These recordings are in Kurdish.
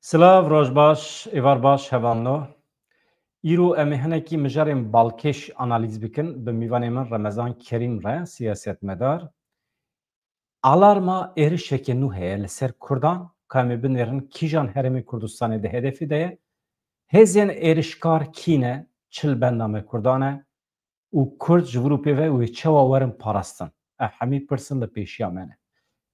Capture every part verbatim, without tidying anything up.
Silav, roj baş, êvar baş, hevalno. Îro em ê hinekî mijarên balkêş analîz bikin bi mîvanê min Remezan Kerîm re, siyasetmedar. Alarma êrişeke nû heye li ser Kurdan, ka em ê binêrin kîjan herêmê Kurdistanê di hedefê de ye. Hêzên êrişkar kî ne, çi li benda me Kurdan e û Kurd ji vir û pê ve wê çawa werin parastin? Ev hemî pirsên li pêşiya me ne.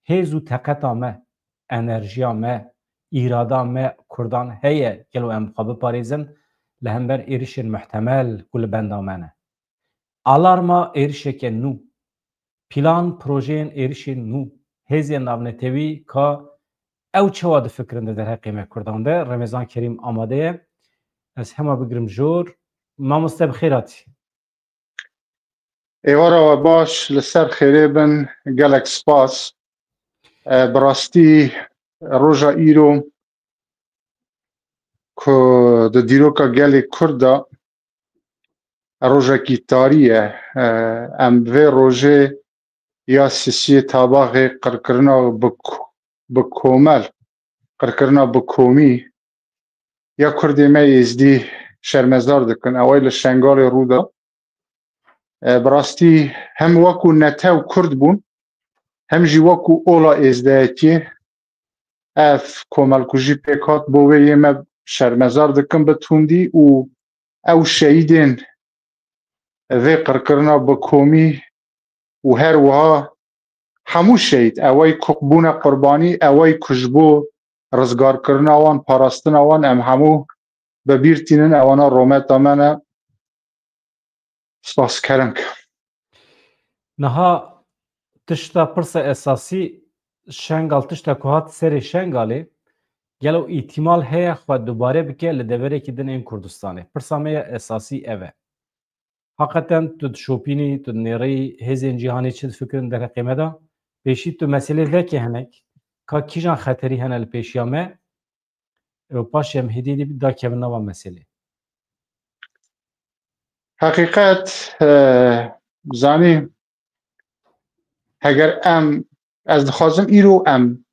Hêz û teqeta me, enerjiya me, îrada me Kurdan heye, gelo em xwe biparêzin li hember êrişên muhtemel ku li benda me ne? Alarma êrişeke nû, plan projeyên êrişên nû, hêzên navnetewî ka ew çawa difikirin di derheqê me Kurdan de? Remezan Kerîm amade ye. Ez hema bigirim jor. Mamoste, bi xêr hatî. Êvara we baş, li ser xêrê bin, gelek spas. E, bi rastî roja îro ku di dîroka gelê Kurd de rojekî tarî ye. E, em vê rojê ya sisiyê tabaxê qirkirina bi ko-, bi komel, qirkirina bi komî ya Kurdê me Êzdî şermezar dikin. Eway li Şengalê rû da. E, bi rastî hem wekû netew Kurd bûn, hem jî wekû ola êzdeyetiyê ev komelkujî pêk hat. Bo vê yê me şermezar dikin bi tundî û ew şehîdên vê qirkirina bi komî û her wiha hemû şehîd, ewey ku bûne qurbanî, ewey ku ji bo rizgarkirina wan, parastina wan, em hemû bi bîr tînin, ewana rometa me ne. Spas, kerem ke. Niha tişta pirsa esasî Şengal, tişta ku hat serê Şengalê, gelo îhtimal heye xwe dubare bike li deverekî din ên Kurdistanê? Pirsa me ya esasî ev e. Heqeten tu dişopînî, tu dinêrî hêzên cîhanê çi difikirin derheqê me de? Pêşî tu meselê veke hinek, ka kîjan xeterî hene li pêşiya me? Û paşê em hêdî hêdî dakevin nava meselê. Heqîqet, e, zanî, heger em, ez dixwazim îro em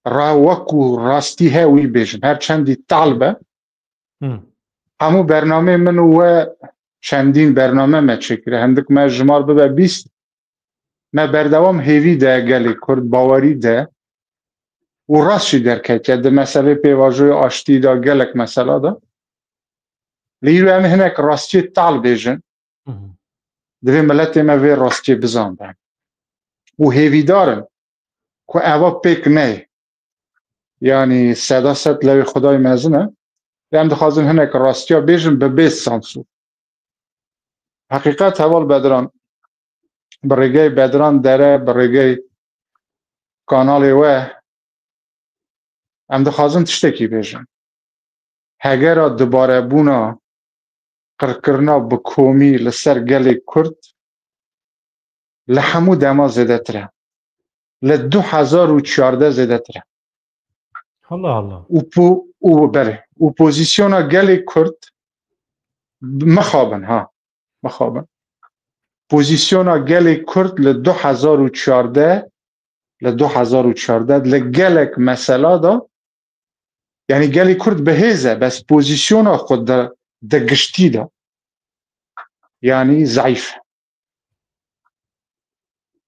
ra wekû rastî he wî bêjim. Her çendî tal be. Hmm. Hemû bernameyê min û we çendîn bername me çêkire. Hindik me jimar bibe bîst, me berdewam hêvî de gelê Kurd, bawerî de û rast jî derketiye di meselê pêvajoyê aştî de, gelek mesela de. Lê îro em hinek rastiyê tal bêjin. Mhm. Divê miletê me vê rastiyê bizanbe. Û hêvîdar in ku eva pêk neyê. Yanî seda sed lewê Xwedayê mezin e. Em dixwazin hinek rastiya bêjin bi bê sansûr. Heqîqet, heval Bedran, bi rêgey Bedran Dere, bi rêgey kanalê we, em dixwazin tiştekî bêjin. Hegera dubarebûna qirkirina bi komî li ser gelê Kurd li hemû dema zêdetir e. Li du hezar û çardeh zêdetir e. Allah Allah. Û po-, û belê. Û pozîsyona gelê Kurd, mixabin, ha, mixabin. Pozîsyona gelê Kurd li du hezar û çardeh, li du hezar û çardeh, li gelek mesela de, yanî gelê Kurd bi hêz e, bes pozîsyona xwe de, de giştî de, yanî zayîf e.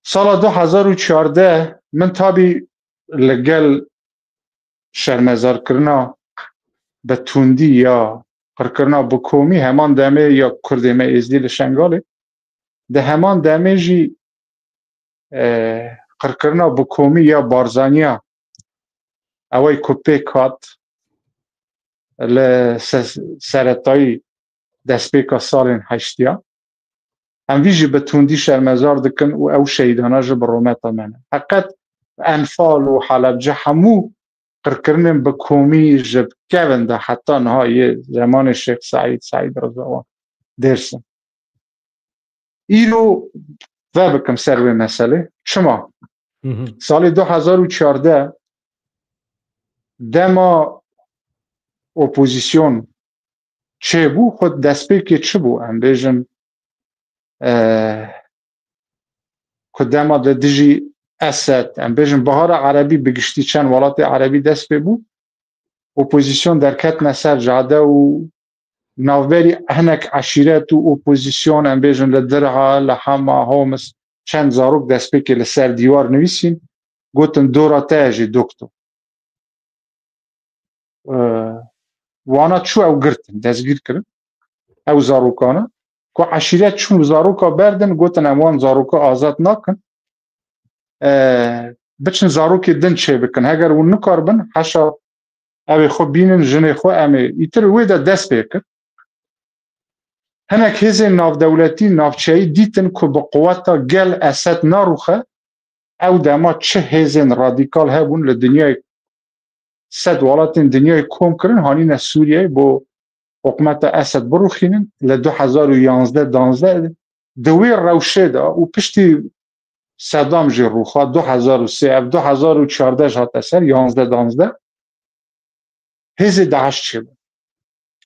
Sala du hezar û çardeh min tabî li gel şermezarkirina bi tundî ya qirkirina bi komî heman demê ya Kurdê me Êzdî li Şengalê, di heman demê jî, e, qirkirina bi komî ya Barzaniya, ewey ku pêk hat li se-, seretayî destpêka salên heştiya. Em vî jî bi tundî şermezar dikin û ew şehîdana jî bi rometa me ne. Heqet Enfal û Helebce hemû qirkirinên bi komî ji kevin de heta niha yê zemanê Şêx Seîd, Seîd Rizawan, Dêrsim. Îro vebikim ser wê meselê. Çima? Hı hı. Salê du hezar û çardeh dema opozîsyon çêbû, xwe destpêkê çi bû? Em bêjin, e, ku dema li dijî Esed, em bêjin Bihara Erebî bi giştî çend welatê Erebî dest pê bû. opozîsyon derketine ser cade û navberî hinek eşîret û opozîsyon, em bêjin li Dirha, li Hema, Homs, çend zarok destpêkê li ser dîwar nivîsîn, gotin, "Dora te ye jî doktor." Ee, wana çû ew girtin, destgîr kirin. Ew zarokana. Ku eşîret çûn zaroka berdin, gotin, "Em wan zaroka azad nakin. Ee, biçin zarokê din çêbikin. Heger hûn nikarbin, heşa ew ê xwe bînin, jinê xwe em ê." Îtir wê de dest pê kir. Hinek hêzên navdewletî, navçeyî dîtin ku bi quweta gel Esed narûxe, ew dema çi hêzên radîkal hebûn li dinyayê, sed welatên dinyayê kom kirin, hanîne Sûriyeyê bo hikûmeta Esed birûxînin. Li du hezar û yanzdeh danzdeh di wê rewşê de û piştî Sedam jî rûxa, du hezar û sê, ev du hezar û çardeh jî hate ser, yanzdeh danzdeh, hêzê DAIŞ çêbû.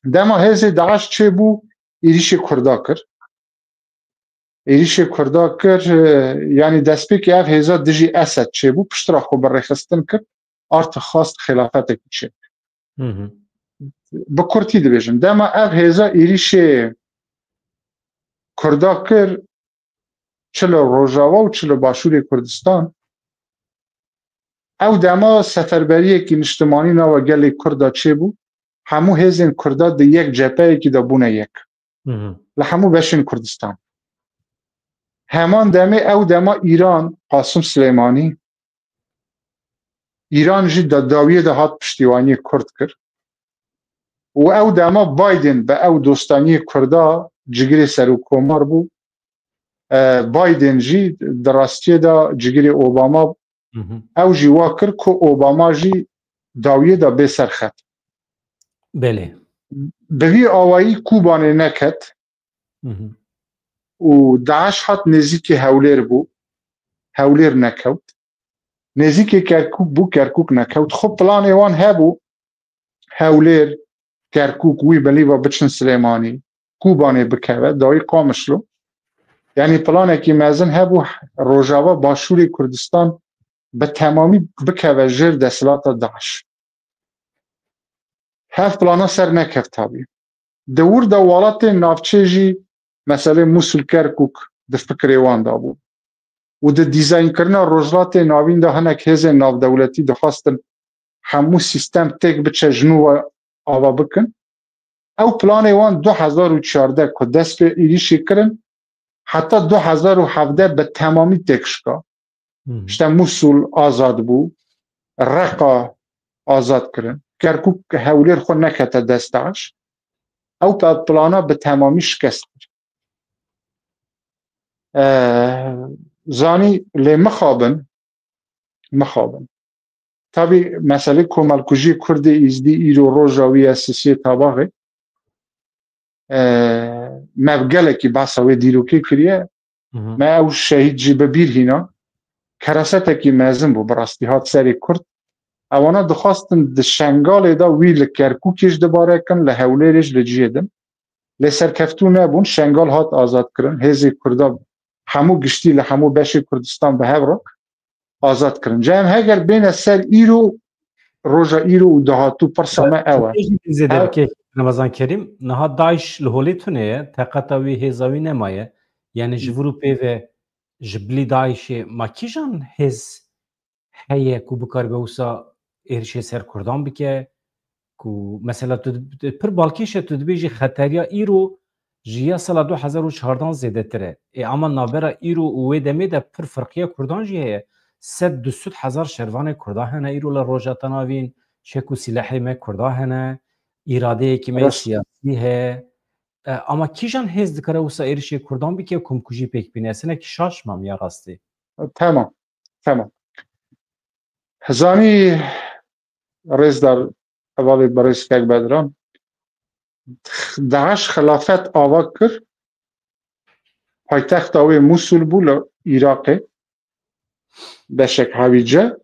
Dema hêzê DAIŞ çêbû, êrîşê Kurda kir. Êrîşê Kurda kir, e, yanî destpêkê ev hêza dijî Esed çêbû, piştre xwe bi rêxistin kir, artix xwest xilafetekî çêbike. Hı hı. Bi kurtî dibêjim, dema ev hêza êrîşê Kurda kir, çi li Rojava û çi li Başûrê Kurdistan, ew dema seferberiyekî niştimanî nava gelê Kurda çêbû, hemû hêzên Kurda di yek cepheyekî de bûne yek. Hı hı. Li hemû beşên Kurdistan. Heman demê ew dema Îran, Qasim Silêmanî, Îran jî da dawiyê de hat piştîwaniyê Kurd kir. Û ew dema Biden bi ew dostaniyê Kurda cigirê serokkomar bû. E, Biden jî di rastiyê de cigirê Obama bû. Hı hı. Ew jî wa kir ku Obama jî dawiyê de bê ser xet. Belê. Bi vî awayî Kûbanê neket. Hı hı. Û DAIŞ hat nêzîkî Hewlêr bû. Hewlêr nekewt. Nêzîkê Kerkûk bû, Kerkûk nekewt. Xwe planê wan hebû. Hewlêr, Kerkûk, wî belî ve biçin Silêmanî, Kûbanê bikeve, dawî Qamişlo. Yanî planekî mezin hebû, Rojava, Başûrê Kurdistan bi temamî bikeve jêr desthilata DAIŞ. Hev plana ser nekeft tabî. Di wir de welatên navçê jî meselê Mûsul, Kerkûk di fikrê wan de bû. Û di dîzaynkirina Rojhilatê Navîn de hinek hêzên navdewletî dixwestin hemû sîstem têk biçe, ji nû ve ava bikin. Ew planê wan du hezar û çardeh ku dest pê êrîşê kirin, heta du hezar û hevdeh bi temamî têk şika. Hı hı. İşte Musul azad bû, Reqa azad kirin. Kerkûk, Hewlêr xwe nekete dest DAIŞ. Ew pe-, plana bi temamî şikest kir. Ee, zanî lê mixabin, mixabin. Tabî meselê komelkujiyê Kurdê Îzdî îro roja wî ye, Sisiyê Tabaxê. Ee, me gelekî behsa wê dîrokê kiriye. Hı hı. Me ew şehîd jî bi bîr hîna. Kerasetekî mezin bû, bi rastî hat serê Kurd. Ewana dixwastin di Şengalê de wî li Kerkûkê ji dibare kin, li Hewlêrê ji li cihê din. Lê serkeftû nebûn, Şengal hat azad kirin. Hêzê Kurda hemû giştî li hemû beşê Kurdistan bi hev re azad kirin. Ca em heger bêne ser îro, roja îro û dahatû, pirsa me ew e. Zêde bike, Remezan Kerîm, niha DAIŞ li holê tune ye, teqeta wî, hêza wî nemaye. Yani ji vir û pê ve ji bilî DAIŞê ma kîjan hêz heye ku bikaribe wisa êrişê ser Kurdan bike, ku mesela tu di-, pir balkêş e, tu dibêjî xeteriya îro ji ya sala du hezar û çardan zêdetir e. Ê, ama navbera îro û wê demê de pir firqiya Kurdan jî heye. Sed du sed hezar şervanê Kurda hene îro li Rojhilata Navîn, çek û sîlehê me Kurda hene, îradeyekî me Rast. siyasî heye. E, ama kîjan hêz dikare wisa êrişê Kurdan bike, komkujî pêk bîne? Ez hinekî şaş mam ya rastî. Tamam, tamam. Zanî rêzdar hevalê birêz kek Bedran, DAIŞ xilafet ava kir, paytexta wê Musul bû li Iraqê, beşek hewîce,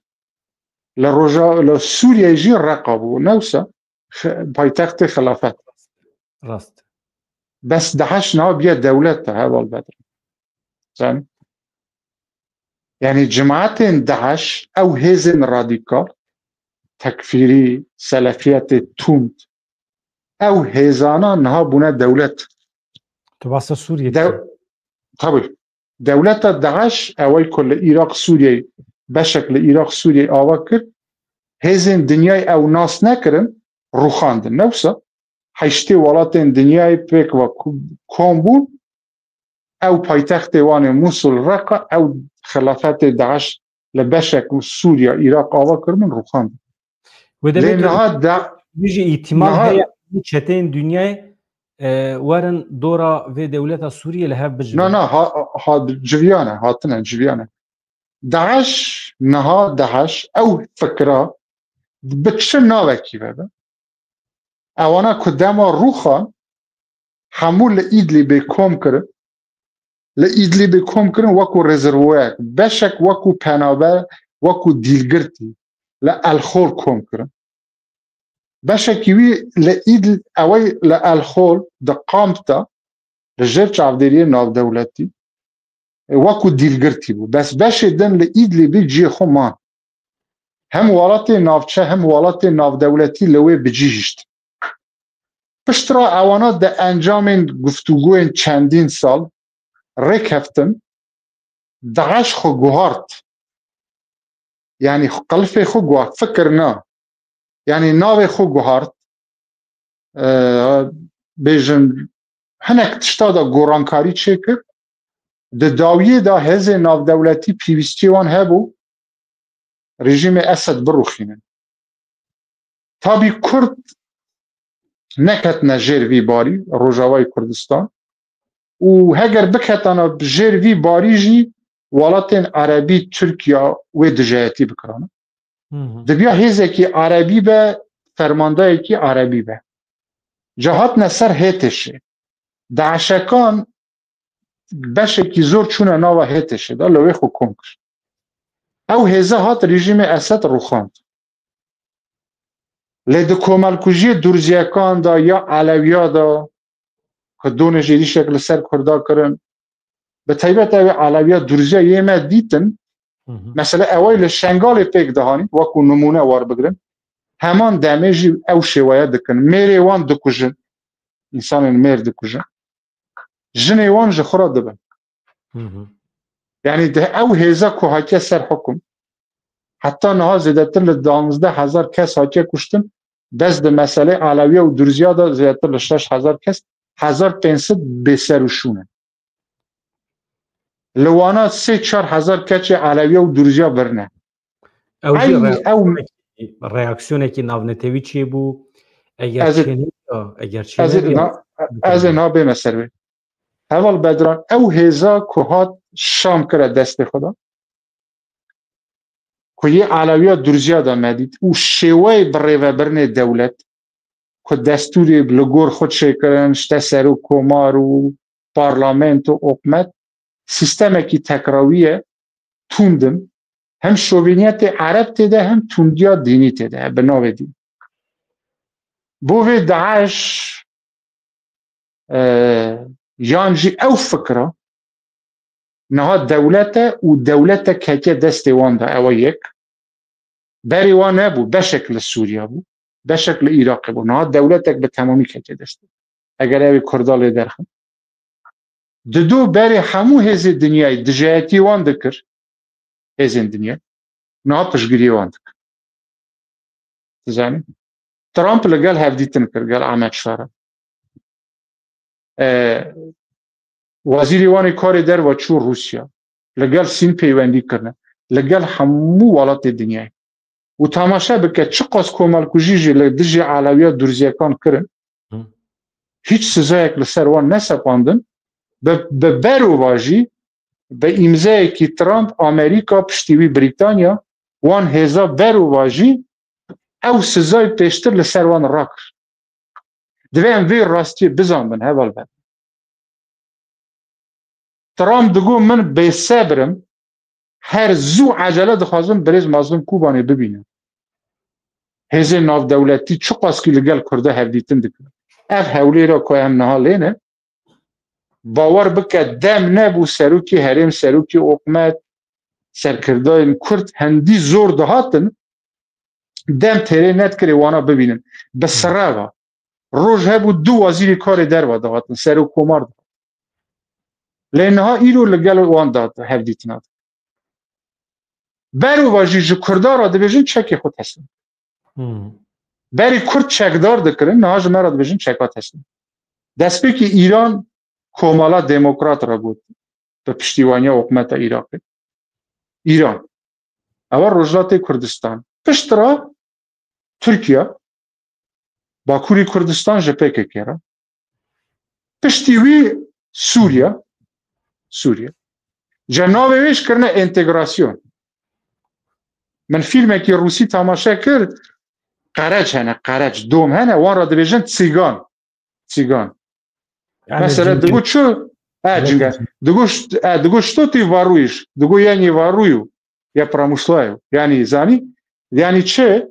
li roja, li Sûriyeyê jî Reqa bû, ne wisa? Xe-, paytextê xilafet. Rast. Bes DAIŞ niha bûye dewlet de, heval Bedran. Sen? Yani cemaetên DAIŞ, ew hêzên radîkal, tekfîrî, selefiyetê tund. Ew hêzana niha bûne dewlet. Tu basa Sûriyê Dew- Tabii. Dewleta DAIŞ, ew ê ku li Iraq, Sûriyeyê, beşek li Iraq, Sûriyeyê ava kir, hêzên dinyayê ew nas nekirin, rûxandin. Ne wisa? Heştê welatên dinyayê pêk ve ku-, kom bûn, ew paytextê wan ê Mûsul, Reqa, ew xilafetê DAIŞ li beşek Sûriya, Iraq ava kiribin, rûxandin. Wê de Lê bê tu niha da, bijî îhtimal niha- heye çeteyên dinyayê e, werin dora vê dewleta Sûriyê li hev bijî. Na, na, ha, ha, civiyane, hatine civiyane. DAIŞ, niha DAIŞ, ew fikra bi çi navekî ve be? Ewana ku dema rûxan hemû li Îdlibê kom kirin, li Îdlibê kom kirin wekû rezervoyek, beşek wekû penaber, wekû dîlgirtî li Elxol kom kirin. Beşekî wî li Îdl-, ewey li Elxol di kamp de, li jêr çavdêriyê navdewletî, wekû dîlgirtî bû. Bes beşê din li Îdlibê cihê xwe man. Hem welatê navçe, hem welatê navdewletî li wê bi cî hişt. Piştre ewana di encamên guftûgoyên çendîn sal rêkeftin, DAIŞ xwe guhart. Yanî qilifê xwe guhart, fikir na. Yanî navê xwe guhart. Ee, bêjin, hinek tişta da gorankarî çêkir. Di dawiyê de hêzên navdewletî pêwîstiyê wan hebû rejîmê Esed birûxînin. Tabî Kurd neketine jêr vî barî, Rojavayê Kurdistan, û heger biketana jêr vî barî jî welatên erebî, Tirkiye wê dijayetî bikirana. Dibiya hêzekî erebî be, fermandayekî erebî be. Ca hatine ser Hêtêşê. DAIŞekan beşekî zor çûne nava Hêtêşê de, li wê xwe kom kir. Ew hêza hat rejîmê Esed rûxand. Lê di komelkujiyê Durziyekan de ya Elewiya de, ku donê jêrîşek li ser Kurda kirin, bi taybet ew ê Elewiya Durziya yê me dîtin, Hı hı. Mesela ewey li Şengalê pêk dihanî, wekû nimûne werbigirin, heman demê jî ew şêweye dikin. Mêrê wan dikujin, însanên mêr dikujin. Jinê wan ji xwe re dibin. Hı hı. Yanî di ew hêza ku hatiye ser hukum, heta niha zêdetir li danzdeh hezar kes hatiye kuştin, bes di meselê Elewiya û Durziya de zêdetir li şeş hezar kes, hezar pênc sed bêser û şûn in. Li wana sê çar hezar keçê Elewiya û Durziya birine. Ew jî Eynî re- ew reaksiyonekî navnetewî çêbû. Eger Ez ê- çênîya, eger ez ê çênîya, na- ez ê nabême ser wê. Heval Bedran, ew hêza ku hat Şam kire destê xwe de, ku yê Elewiya Durziya de me dît û şêweyê birêvebirinê dewlet, ku destûrê li gor xwe çêkirin, işte serok komar û parlamento, hikûmet, sîstemekî tekrawî ye, tund in. Hem şovîniyetê ereb tê de, hem tundiya dînî tê de, bi navê dîn. Bo vê DAIŞ, e, yan jî ew fikra, niha dewlet e û dewletek ketiye destê wan de, ew e yek. Berê wan nebû, beşek li Sûriye bû, beşek li Iraqê bû. Niha dewletek bi temamî ketiye destê. Eger ew ê Kurda lê derxin. Dido berê hemû hêzê dinyayê dijayetî wan dikir, hêzên dinya, niha piştgiriyê wan dikir. Dizanî? Trump li gel hevdîtin kir, gel Ahmet Şara. E, Wezîrê wan ê karê derve çû Rûsya. Li gel Sîn peywendî kirine. Li gel hemû welatê dinyayê. Û temaşe bike, çiqas komelkujî jî li dijî Elewiya Durziyekan kirin, Hı. hiç sizayek li ser wan nesepandin. Bi, bi berovajî, bi îmzayekî Trump, Amerîka, piştî wî Brîtanya, wan hêza berovajî ew sizayê pêştir li ser wan rakir. Divê em vê rastiyê bizanbin, heval be. Trump digo, min bêsebir im, her zû ecele dixwazim birêz Mazlûm Kobanê bibînim. Hêzên navdewletî çiqaskî li gel Kurda hevdîtin dikin. Ev Hewlêra ku em niha lê ne, bawer bike, dem nebû serokê herêm, serokê hikûmet, serkirdayên Kurd hindî zor dihatin, dem têrê nedikirê wana bibînin. Bi sireva. Roj hebû du wezîrê karê derve dihatin, serokkomar dihatin. Lê niha îro li gel wan de hevdîtina dikin. Berova jî ji Kurda re dibêjin çekê xwe teslîm. Hmm. Berî Kurd çekdar dikirin, niha ji me re dibêjin çeka teslîm. Destpêkî Îran komala demokrat re got, bi piştîwaniya hikûmeta Iraqê. Îran. Ewa Rojhilatê Kurdistan. Pişt re Tirkiye, Bakurê Kurdistan ji P K K re. Piştî wî Sûriye. Sûriye. Ji navê wê jî kirine entegrasyon. Min fîlmekî rûsî temaşe kir. Qerec hene, qerec, dom hene, wan re dibêjin çîgan. Çîgan. Yani Mesela cinga. Digo çi? E, cinga. Digo, e, digo что ты воруешь? Digo yani ворую. Я промышляю. Yani zanî? Yani çi?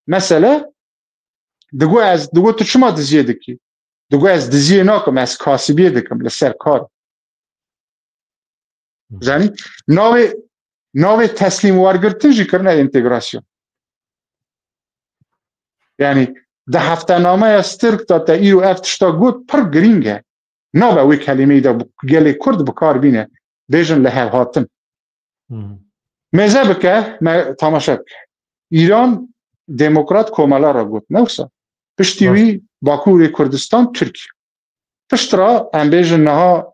Mesela digo ez, digo tu çima diziyê dikî? Digo ez diziyê nakim, ez kasibiyê dikim li ser kar. Zanî? Navê, navê teslîm wergirtin jî kirine entegrasyon. Yani di heftenameya Stirk de te îro ev tişta got pir girîng e. Nabe wê kelimeyî de gelê Kurd bi kar bîne. Bêjin li hev hatin. Hmm. Mêze bike, me temaşe bike. Îran demokrat komela re got, ne wisa? Piştî wî Bakurê Kurdistan Tirkiye. Pişt re em bêjin niha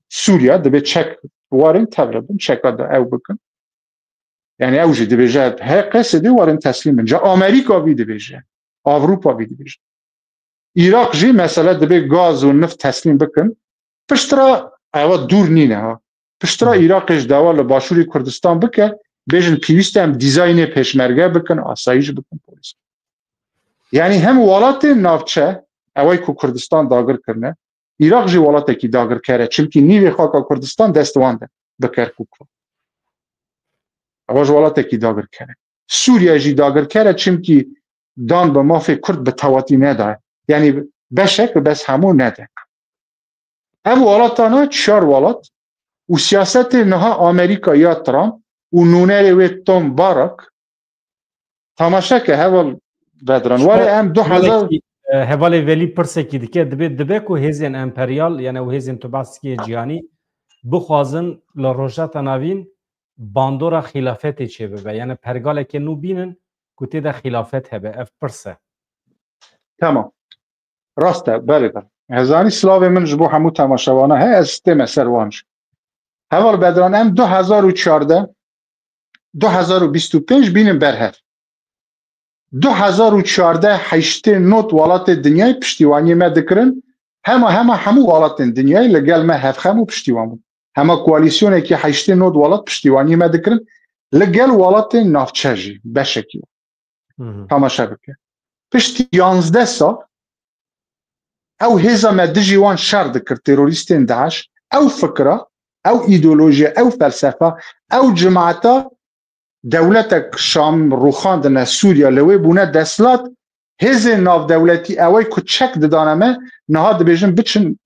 Sûriye dibe çek warên tevre bin, çeka de ew bikin. Yani ew jî dibêje, he qesedê warên teslîm bin. Ca Amerîka vî dibêje, Avrupa vî dibêje. Îraq jî mesele dibe gaz û nift teslîm bikin. Pişt re ewa dûr nîne ha. Pişt re Îraqê ji dawa li Başûrê Kurdistan bike, bêjin pêwîst e em dîzaynê pêşmerge bikin, asayîş bikin, polîs. Yani hem welatên navçe, eway ku Kurdistan dagir kirine, Îraq jî welatekî dagirker e. Çimkî nîvê xaka Kurdistan dest wan de, bi Kerkûk ve. Ewa ji welatekî dagirker e. Sûriye jî dagirker e, çimkî dan bi mafê Kurd bi tewatî nedaye. Yani beşek bes hemû nede. Ev welatana çar welat û siyasetê niha Amerîka ya Trump û nûnerê wê Tom Barrack temaşe ke heval Bedran. Were em du hezar Hevalekî, e, hevalê Velî pirsekî dike, dibe, dibe ku hêzên emperyal, yani û hêzên tu behs dikê cîhanî bixwazin li Rojhilata Navîn bandora xîlafetê çêbibe. Yani pergaleke nû bînin ku tê de xîlafet hebe. Ev pirs e. Tamam. Rast e, belê, belê. Hezanî silavê min ji bo hemû temaşevana heye, ez tême ser wan jî. Heval Bedran, em du hezar û çardeh, du hezar û bîst û pênc bînin ber hev. Du hezar û çardeh heştê nod welatê dinyayê piştîwaniyê me dikirin, hema hema hemû welatên dinyayê li gel me hevxem û piştîwan bûn. Hema koalîsyonekî heştê nod welat piştîwaniyê me dikirin, li gel welatên navçe jî beşekî. Hı hı. Temaşe bike. Piştî yanzdeh sal ew hêza me dijî wan şer dikir, terorîstên DAIŞ, ew fikra, ew îdeolojiya, ew felsefa, ew cemaeta dewletek Şam rûxandine Sûriye, li wê bûne desthilat, hêzên navdewletî ewey ku çek didane me, niha dibêjin biçin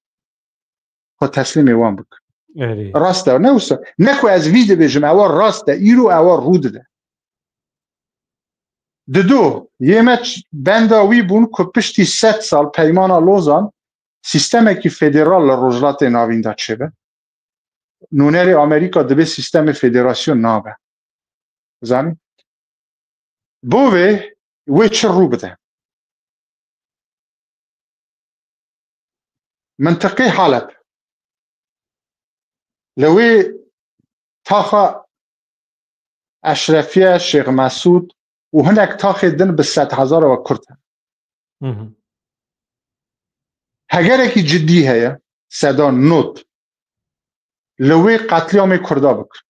xwe teslîmê wan bikin. Erê. Rast e, ne wisa. Ne ku ez vî dibêjim, ewa rast e, îro ewa rû dide. Dido, yê me ç-, benda wî bûn ku piştî sed sal peymana Lozan sîstemekî federal li Rojhilatê Navîn de çêbe. Nûnerê Amerîka dibê sîstemê federasyon nabe. Zanî? Bo vê wê çi rû bide? Mintiqê Halep. Li wê taxa Eşrefiye, Şêx Mesûd û hinek taxê din bi sedhezara we Kurd hene. Hı hı. Hegerekî cidî heye, seda nod. Li wê qetlîamê Kurda bikir.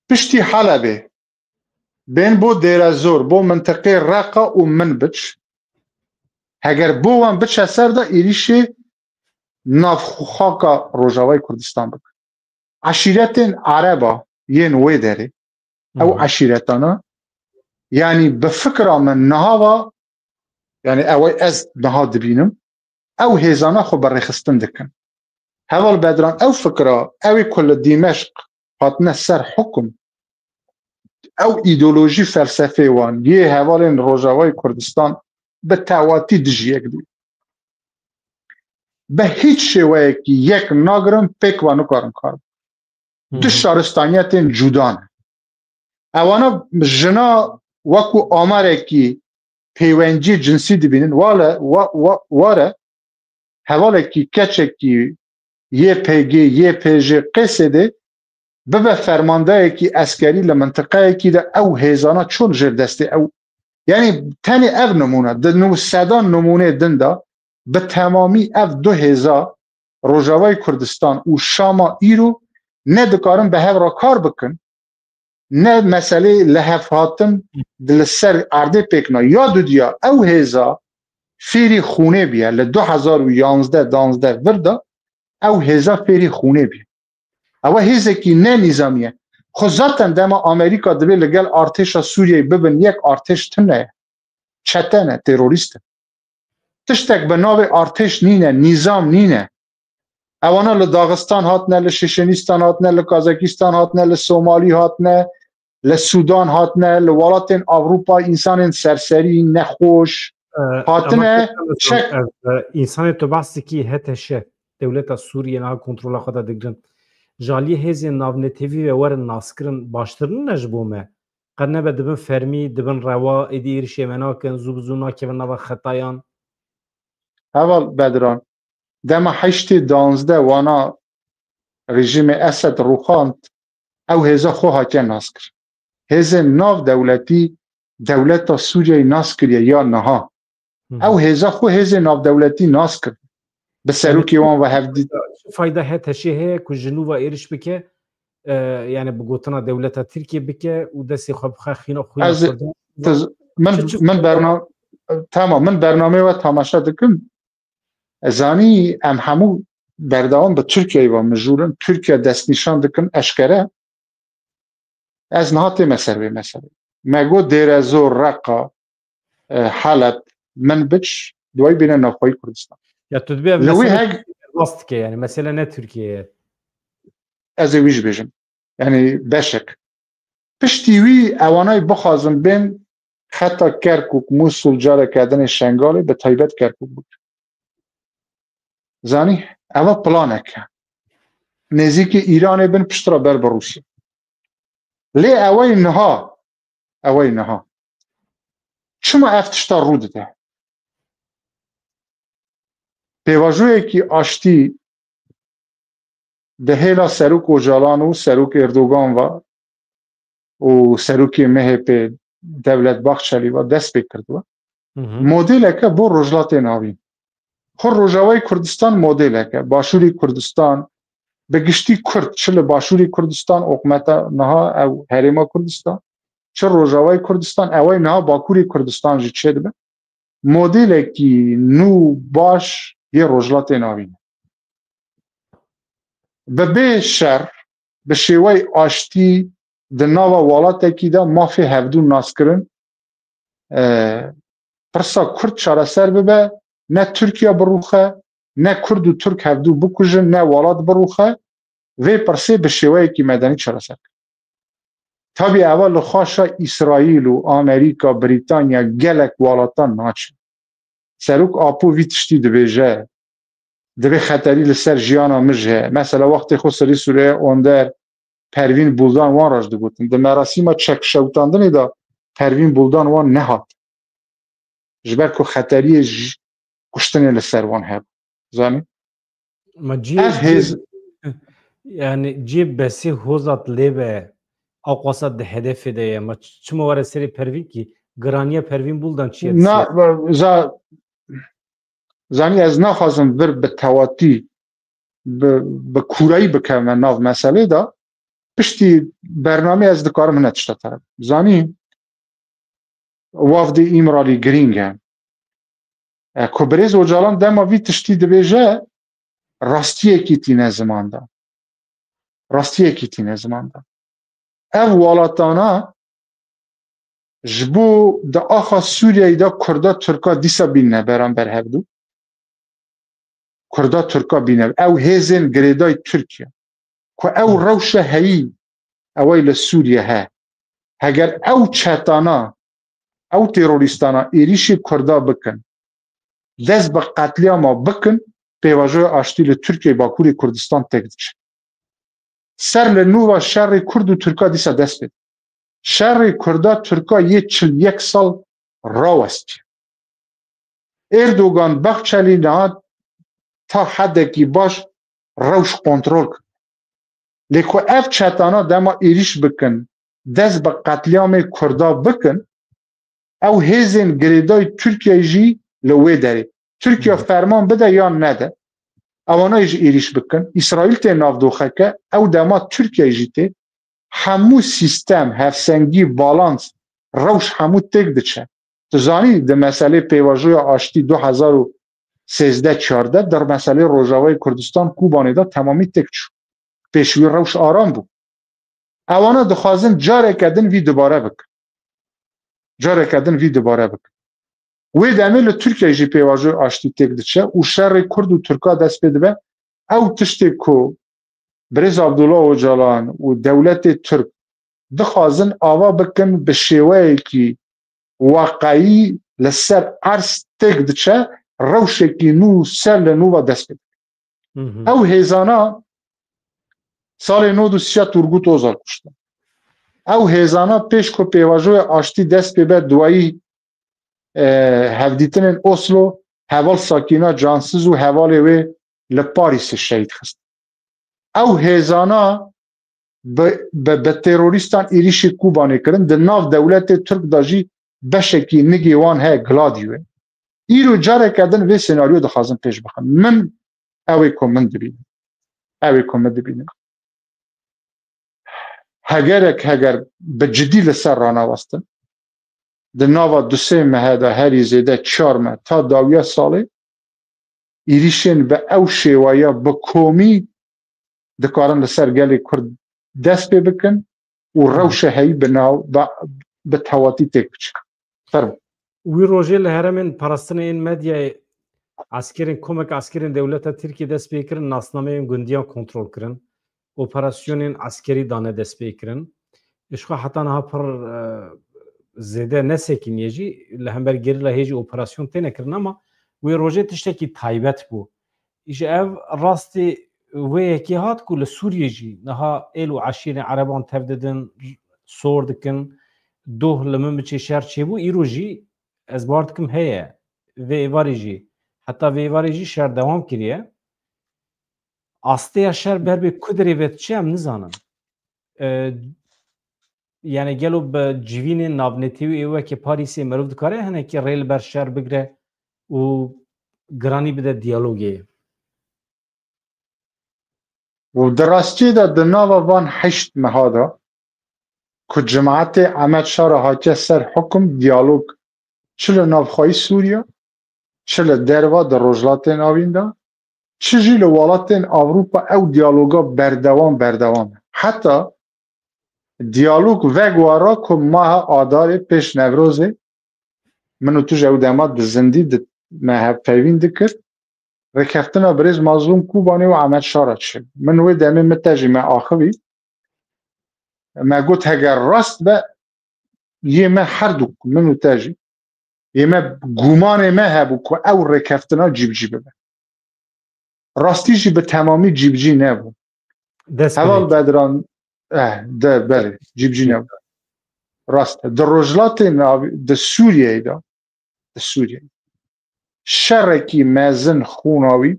Piştî Helebê, bên bo Dêrezor, bo mintiqê Reqa û Minbic, heger bo wan biçe ser de êrîşê navxaka Rojavayê Kurdistan bikin. Eşîretên Ereba yên wê derê, ew Hı. eşîretana, yanî bi fikra min niha va, yanî ew ez niha dibînim, ew hêzana xwe bi rêxistin dikin. Heval Bedran, ew fikra, ew ê ku li Dîmeşq hatine ser hukum, Ew îdeolojî felsefê wan yê hevalên Rojavayê Kurdistan bi tewatî dijî yek dî. Bi hiç şêweyekî yek nagirin, pêk ve nikarin kar bikin. Du şaristaniyetên cuda ne. Ewana jina wekû amarekî pêwendiyê cinsî dibînin. Wale, wa, wa, ware hevalekî, keçekî Y P G, Y P J, Qêsêdê bibe fermandeyekî eskerî li mintiqeyekî de ew hêzana çûn jêr destê ew. Yanî tenê ev nimûne, di nû sedan nimûnê din de bi temamî ev du hêza Rojavayê Kurdistan û Şama îro ne dikarin bi hev re kar bikin, ne meselê lihevhatin di li ser erdê pêk na. Ya dudiya ew hêza fêrî xûnê biye. Li du hezar û yanzdeh danzdeh vir de ew hêza fêrî xûnê biye. Ew hêzekî ne nîzamî ye. Xwe zaten dema Amerîka divê li gel artêşa Sûriyeyê bibin yek, artêş tune ye. Çete ne, terorîst e. Tiştek bi navê artêş nîne, nîzam nîne. Ewana li Daxistan hatine, li Şeşenîstan hatine, li Kazakistan hatine, li Somalî hatine, li Sûdan hatine, li welatên Ewropa, însanên serserî, nexweş, Ee, hatine ama çek. Ev, e, însanê tu behs dikî, H T Ş, dewleta Sûriyê niha kontrola xwe de digirin. Ji aliyê hêzên navnetewî ve werin naskirin, baştir nîne ji bo me? Qet nebe dibin fermî, dibin rewa, êdî êrişê me nakin, zû bi zû nakevin nava xetayan. Heval Bedran, dema heştê danzdeh wana rejîmê Esed rûxand, ew hêza xwe hatiye naskirin. Hêzên nav dewletî dewleta Sûriyeyê nas kiriye ya niha. Hı hı. Ew hêza xwe hêzên navdewletî nas kir. Bi serokê wan ve hevdît. Çi fayda H T Şê heye ku ji nû ve êriş bike, e, yani bi gotina dewleta Tirkiye bike û destê xwe bixe xîna xwîna Ez Kurdan? Tiz, min, Çi, çi min fayda? Bernam-, tamam, min bernameyê we tamaşe dikim. Ez zanî em hemû berdewam bi Tirkiyeyê ve mijûl in. Tirkiye destnîşan dikin eşkere. Ez niha tême ser vê meselê. Me got Dêrezor, Reqa, e, Heleb, Minbic, duwayî bîne navxweyî Kurdistan. Ya tu dibê ev Li wî mesele heg- derbas dike, yani mesele ne Tirkiye ye. Ez ê wî jî bêjim. Yani beşek. Piştî wî ewanay bixwazin bên heta Kerkûk, Mûsul, careke dinê Şengalê, bi taybet Kerkûk bû. Zanî, eva planek e. Nêzîkî Îranê bin, piştre ber bi Rûsya. Lê ewey niha, ewey niha. Çima ev tişta rû dide? Pêvajoyekî aştî di hêla Serok Ocalan û Serok Erdogan ve û Serokê M H P Devlet Bahçelî ve dest pê kirdiwe. Hı hı. Modêleke bo Rojhilatê Navîn. Xwe Rojavayê Kurdistan modêleke, Başûrê Kurdistan, bi giştî Kurd, çi li Başûrê Kurdistan, oqmeta niha ew Herêma Kurdistan, çi Rojavayê Kurdistan, ewey niha Bakurê Kurdistan jî çêdibe. Modêlekî nû baş yê Rojhilatê Navîn e. Bi bê şer, bi şêwey aştî di nava welatekî de mafê hevdû naskirin, e, pirsa Kurd çareser bibe, ne Tirkiye birûxe, ne Kurd û Tirk hevdû bikujin, ne welat birûxe, vê pirsê bi şêweyekî medenî çareser kirin. Tabî eva li xaşa Îsraîl û Amerîka, Brîtanya, gelek welatan naçin. Serok Apo vî tiştî dibêje, divê xeterî li ser jiyana min jî heye. Mesela wextê xwe serî Sûriye Onder, Pervîn Buldan wan re jî digotin. Di merasîma çekşewitandinê de Pervîn Buldan wan nehat. Ji ber ku xeteriyê ji kuştinê li ser wan hebû. Zanî? Ma cihê, Ev hêz- cihê, yani cihê Besî Hozat lê be, aqwasa di hedefê de ye. Ma ç-, çima were serê Pervîn kî? Giraniya Pervîn Buldan çi ye? Na, za-, zanî ez naxwazim vir bi tewatî, bi, bi kûrayî bikevime nav meselê de. Piştî bernameyê ez dikarim hine tişta te re. Zanî, wafdê Îmralî girîng e. E, ku birêz Ocalan dema vî tiştî dibêje, rastiyekî tîne ziman de. Rastiyekî tîne ziman de. Ev welatana ji bo di axa Sûriyeyê de Kurda Tirka dîsa bînine beramber hevdû. Kurda Tirka bîne. Ew hêzên girêdayî Tirkiye. Ku ew Hı. rewşe heyî, ewey li Sûriye he. Heger ew çetana, ew terorîstana êrîşî Kurda bikin, dest bi qetlîama bikin, pêvajoya aştî li Tirkiyeyê Bakurê Kurdistan têk diçe. Ser li nû ve şerê Kurd û Tirka dîsa dest pê. Şerê Kurda Tirka yê çil yek sal rawestiye. Erdogan, Baxçelî niha ta hedekî baş rewş kontrol kir. Lê ku ev çetana dema êrîş bikin, dest bi qetlîamê Kurda bikin, ew hêzên girêdayî Tirkiyeyê jî li wê derê. Tirkiye Hı. ferman bide yan nede, ewana jî êrîş bikin. Îsraîl tê navdoxeke, ew dema Tirkiye jî tê. Hemû sîstem, hevsengî, balans, rewş hemû têk diçe. Tu zanî, di meselê pêvajoya aştî du hezar û sêzdeh çardeh, di meselê Rojavayê Kurdistan Kobanê de temamî têk çû. Pêş wî rewş aram bû. Ewana dixwazin careke din vî dubare bikin. Careke din vî dubare bikin. Wê demê li Tirkiyeyê jî pêvajoya aştî têk diçe û şerê Kurd û Tirka dest pê dibe. Ew tiştê ku Birêz Abdullah Ocalan û dewletê Tirk dixwazin ava bikin bi şêweyekî weqeyî li ser erz têk diçe, rewşekî nû ser li nû ve dest pê dike. Hı hı. Ew hêzana salê nod û sî Turgut Ozal kuştin. Ew hêzana pêş ku pêvajoya aştî dest pê be, duwayî, e, hevdîtinên Oslo, heval Sakîna Cansiz û hevalê wê li Parîsê şehîd xist. Ew hêzana bi, bi, bi terorîstan êrîşî Kobanê kirin, di nav dewletê Tirk de jî beşekî nigê wan heye, Gladio ye. Îro careke din vê senaryo dixwazin pêş bixin. Min, ew ê ku min dibînim. Ew ê ku min dibînim. Hegerek heger bi cidî li ser ranewestin, di nava du sê mehe de herî zêde çar meh ta dawiya salê, êrîşên bi ew şêweya bi komî dikarin li ser gelê Kurd dest pê bikin û rewşa heyî bi nav, bi, bi tewatî têk biçin. Fermo. Wî rojê li herêmên parastinê yên medyayê eskerên, komek eskerên dewleta Tirkiyê dest pê kirin, nasnameyên gundiyan kontrol kirin, operasyonên eskerî dane dest pê kirin. Ji xwe heta niha pir, e, zêde nesekiniye jî, li hember gerîla hê jî operasyon têne kirin, ama wê rojê tiştekî taybet bû. Îşte ev rastî wê yekê hat ku li Sûriyê jî niha êl û eşîrên ereban tev didin, sor dikin, doh li min biçê şer çêbû, îro jî ez bar dikim heye. Vê êvarê jî, heta vê êvarê jî şer dewam kiriye. Asteya şer ber bê ku derê ve diçe em nizanin. E, yani gelo bi civînên navnetewî ê wekî Parîsê merov dikare hinekî rê li ber şer bigire û giranî bide diyalogê? Û di rastiyê de di nava van heşt meha de ku cemaetê Ehmed Şara hatiye ser hukum, diyalog çi li navxweyî Sûriye, çi li derva di Rojhilatê Navîn de, çi jî li welatên Ewropa ew diyaloga berdewam, berdewam e. Heta diyalog vegwara ku maha Adarê pêş Newrozê, min û tu ji ew dema di zindî di me hevpeyvîn dikir. Rêkeftina birêz Mazlûm Kobanê û Ehmed Şara çi. Min wê demê min te jî me axivî. Me got heger rast be, yê me her du, min û te jî, yê me, gumanê me hebû ku ew rêkeftina cîbicî bibe. Rastî jî bi temamî cîbicî nebû. Dest Heval pê Bedran, eh, de, belê, cîbicî nebû. Rast e. Di Rojhilatê Navî, di Sûriyeyê de, di Sûriyeyê, şerekî mezin xûnawî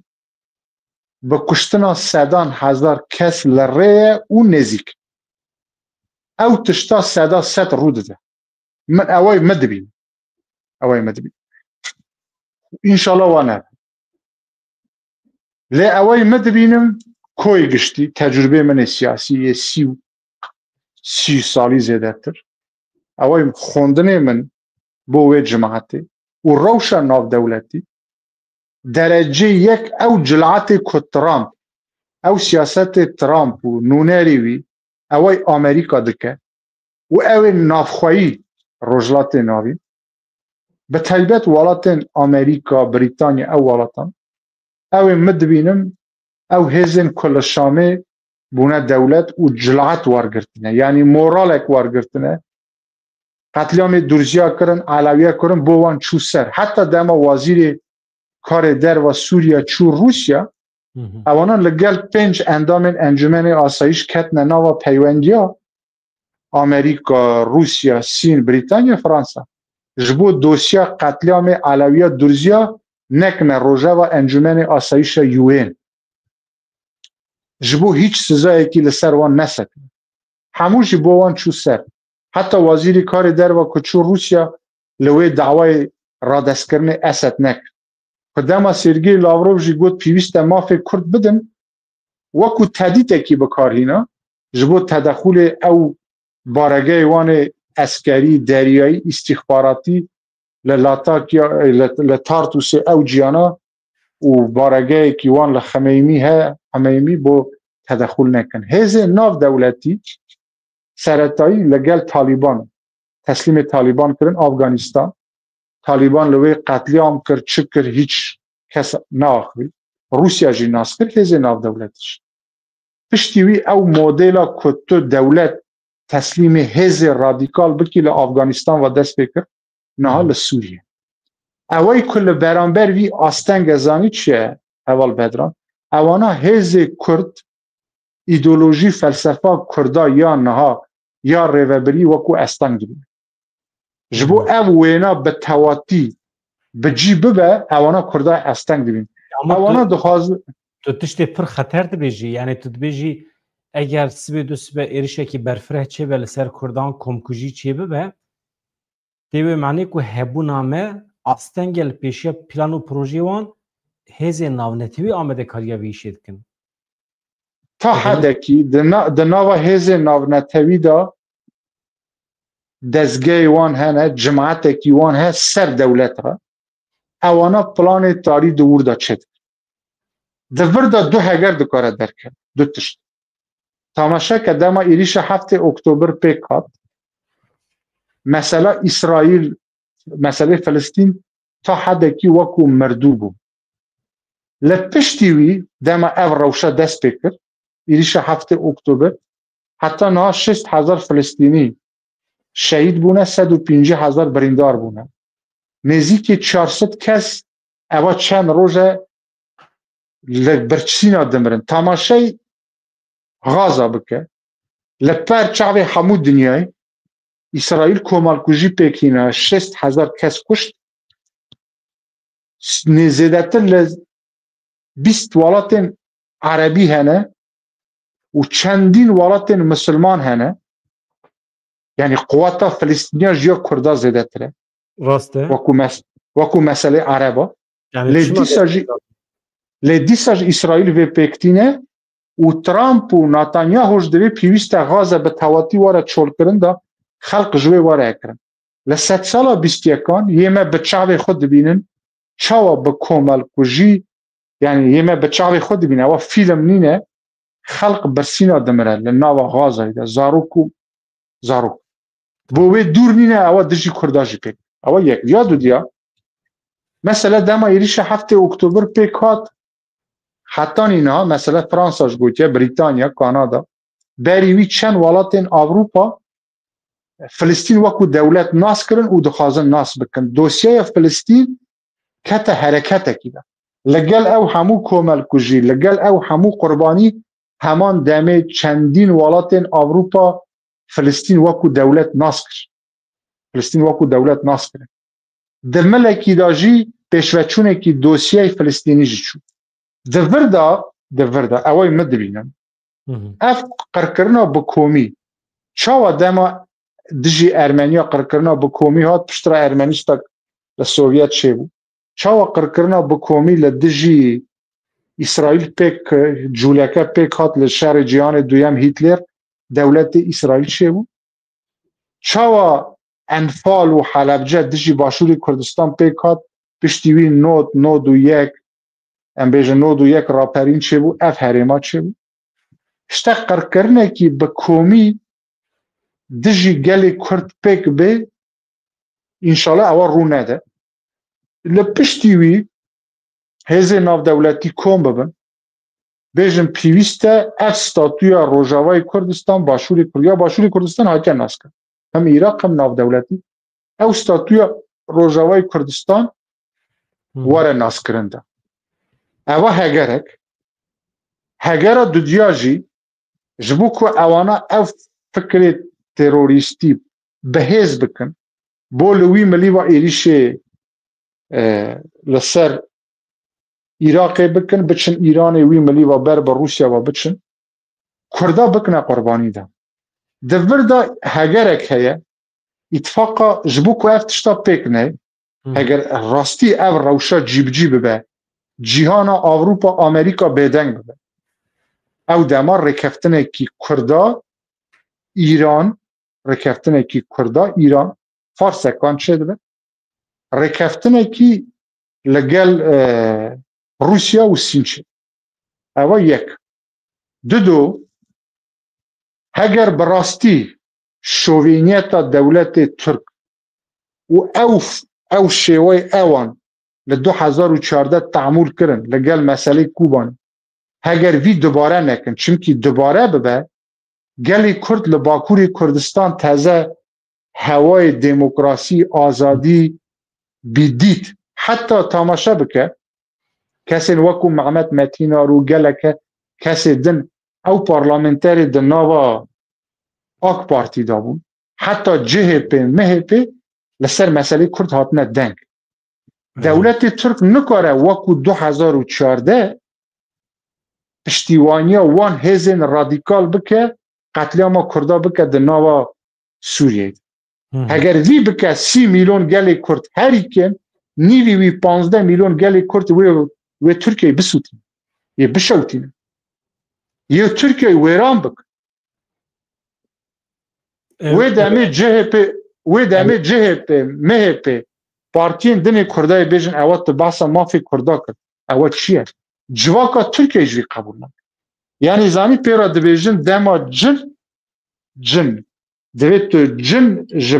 bi kuştina sedan hezar kes li rê ye û nêzîk. Ew tişta seda sed rû dide. Min ewayî min dibînim. Ewayî min dibînim. Înşallah wan nebe. Lê ewayî min dibînim, koyê giştî, tecrûbê min ê siyasî yê sî û, sî salî zêdetir. Ewayî xwendinê min bo wê cemaetê û rewşa navdewletî, derecê yek ew cilatê ku Trump, ew siyasetê Trump û nûnerê wî, ewayî Amerîka dike û ew ê navxweyî Rojhilatê Navîn, bi taybet welatên Amerîka, Brîtanya, ew welatan, ew ê min dibînim, ew hêzên ku li Şamê bûne dewlet û cilaet wergirtine, yanî moralek wergirtine, Qetlîamê Durziya kirin, Elewiya kirin, bo wan çû ser. Heta dema wezîrê karê derva Sûriya çû Rûsya, ewana li gel pênc endamên Encûmenê Asayîş ketine nava peywendiya Amerîka, Rûsya, Sîn, Brîtanya, Fransa. Ji bo dosya qetlîamê Elewiya Durziya nekine rojeva Encûmenê Asayîşa U N. Ji bo hîç sizayekî li ser wan nesekine. Hemû jî bo wan çû ser. Heta wezîrî karê derva ku çû Rûsya li wê dawayê radestkirinê Esed nekir. Ku dema Sergey Lavrov jî got pêwîst e mafê Kurd bidin, wekû tedîtekî bi kar hîna, ji bo tedexulê ew baregehê wan ê eskerî, deriyayî, îstîxbaratî li Latakiya, li, li Tartûsê ew ciyana û baregehekî wan li Xemeymî he, Xemeymî bo tedexul nekin. Hêzên nav dewletî seretayî li gel Talîban teslîmê Talîban kirin Afganîstan. Talîban li wê qetlîam kir, çi kir, hîç kes neaxivî. Rûsya jî nas kir, hêzên navdewletî jî. Piştî wî ew modela ku tu dewlet teslîmê hêzê radîkal bikî li Afganîstan ve dest pê kir, niha li Sûriye. Ewey ku li beramber vî astenge zanî çi ye, Heval Bedran? Ewana hêzê Kurd, îdeolojî, felsefa Kurda ya niha, ya rêvebirî wekû asteng dibîne. Ji bo ev wêna bi tewatî bi cî bibe, ewana Kurda asteng dibîn. Ama tu, Ewana dixwazin tu tiştê pir xeter dibêjî. Yani tu dibêjî eger sibê du sibe êrişekî berfireh çêbe li ser Kurdan, komkujî çêbibe, tê wê manê ku hebûna me astenge li pêşiya plan û projeyê wan hêzên navnetewî amadekariya vê îşê dikin. Ta Eger hedekî di na-, di nava hêzên navnetewî de dezgehê wan hene, cemaetekî wan he ser dewlet re. Ewana planê tarî di wir de çêdikin. Di vir de du heger dikare derkeve, du tişt. Tamaşe ke dema êrîşa heftê Oktober pêk hat, mesela Îsraîl, meselê Filistîn ta hedekî wekû mirdû bû. Li piştî wî dema ev rewşa dest pê kir, êrîşa heftê Oktober, heta niha şêst hezar Filistînî şehîd bûne, sed û pêncî hezar birîndar bûne. Nêzîkî çar sed kes eva çend roj e li birçîna dimirin. Tamaşey Gaza bike. Li per çavê hemû dinyayê Îsraîl komelkujî pêk hîna, şêst hezar kes kuşt. Nê zêdetir li bîst welatên erebî hene û çendîn welatên misilman hene. Yani quweta Filistîniya ji ya Kurda zêdetir e. Rast e. Wekû mes-, wekû meselê Ereba. Yani Lê çima dîsa jî, lê dîsa jî Îsraîl vê pêk tîne û Trump û Netanyahu ji divê pêwîst e Gaza bi tewatî were çolkirin de xelq ji wê were kirin. Li sedsala bîst yekan yê me bi çavê xwe dibînin çawa bi komelkujî, yani yê me bi çavê xwe dibîne, ewa fîlm nîne, xelq birsîna dimire li nava Gazayê de, zarok û zarok. Bo wê dûr nîne, ewa dijî Kurda jî pêk. Ewa yek. Ya dudiya, mesela dema êrîşa heftê Oktober pêk hat, hetanî niha, mesela Fransa ji gotiye, Brîtanya, Kanada, berî wî çend welatên Ewropa Filistîn wekû dewlet nas kirin û dixwazin nas bikin. Dosyaya Filistîn kete hereketekî de. Li gel ew hemû komelkujî, li gel ew hemû qurbanî heman demê çendîn welatên Ewropa Filistîn wekû dewlet nas kir. Filistîn wekû dewlet nas kirin. Di milekî de jî pêşveçûnekî dosyayê Filistînî jî çû. Di vir de, di vir de, ew ê min dibînin. Hı hı. Ev qirkirina bi komî, çawa dema dijî Ermeniya qirkirina bi komî hat, piştre Ermenistak li Sovyet çêbû. Çawa qirkirina bi komî li dijî Îsraîl pêk, cûleke pêk hat li şerê cîhanê duyem Hîtler, dewletê Îsraîl çêbû. Çawa Enfal û Helebce dijî Başûrê Kurdistan pêk hat, piştî wî nod, nod û yek, em bêjin nod û yek raperîn çêbû, ev herêma çêbû. Îşte qirkirinekî bi komî dijî gelê Kurd pêk bê, înşallah ewa rû nede. Li piştî wî hêzên navdewletî kom bibin, bêjin pêwîst e ev statûya Rojavayê Kurdistan, Başûrê Kur-, ya Başûrê Kurdistan hatiye naskirin. hem Iraq, hem navdewletî, ew statûya Rojavayê Kurdistan were naskirin de. Eva hegerek, hegera dudiya jî, ji bo ku ewana ev fikrê terorîstî bi hêz bikin, bo li wî milî va êrîşê, e, li ser Iraqê bikin, biçin Îranê, wî milî va ber bi Rûsya va biçin, Kurda bikine qurbanî de. Di vir de hegerek heye, îtifaqa ji bo ku ev tişta pêk neyê, heger rastî ev rewşa cîbicî bibe, cîhana Ewropa, Amerîka bêdeng bibe. Ew dema rêkeftinekî Kurda, Îran, rêkeftinekî Kurda, Îran, Farsekan çêdibe. Rêkeftinekî li gel, e, Rûsya û Sîn çêdibe. Ewa yek. Dido, heger bi rastî şovîniyeta dewletê Tirk û ew, ew şêweyê ewan li du hezar û çardeh te'mûl kirin li gel meselê Kobanê, heger vî dubare nekin, çimkî dubare bibe, gelê Kurd li Bakurê Kurdistan teze hewayê demokrasî, azadî bî dît. Heta tamaşe bike, kesên wekû Mehmet Metînar û geleke kesê din, ew parlamenterê di nava AK Partî de bûn. Heta C H P, M H P li ser meselê Kurd hatine deng. Dewletê Tirk nikare wekû du hezar û çardeh piştîwaniya wan hêzên radîkal bike, qetlîama Kurda bike di nava Sûriyeyê de. Heger vî bike, sî milyon gelê Kurd herî kêm, nîvî wî panzdeh milyon gelê Kurd wê, wê Tirkiyeyê bisûtîne. Yê bişewtîne. Yê Tirkiyeyê wêran bik. Wê demê C H P, wê demê C H P, M H P, partiyên dinê Kurdayê bêjin, ewa tu behsa mafê Kurda kir. Ewa çi ye? Civaka Tirkiyeyê jî vî qebûl nake. Yanî zanî pê re dibêjin dema cin, cin. Divê tu cin ji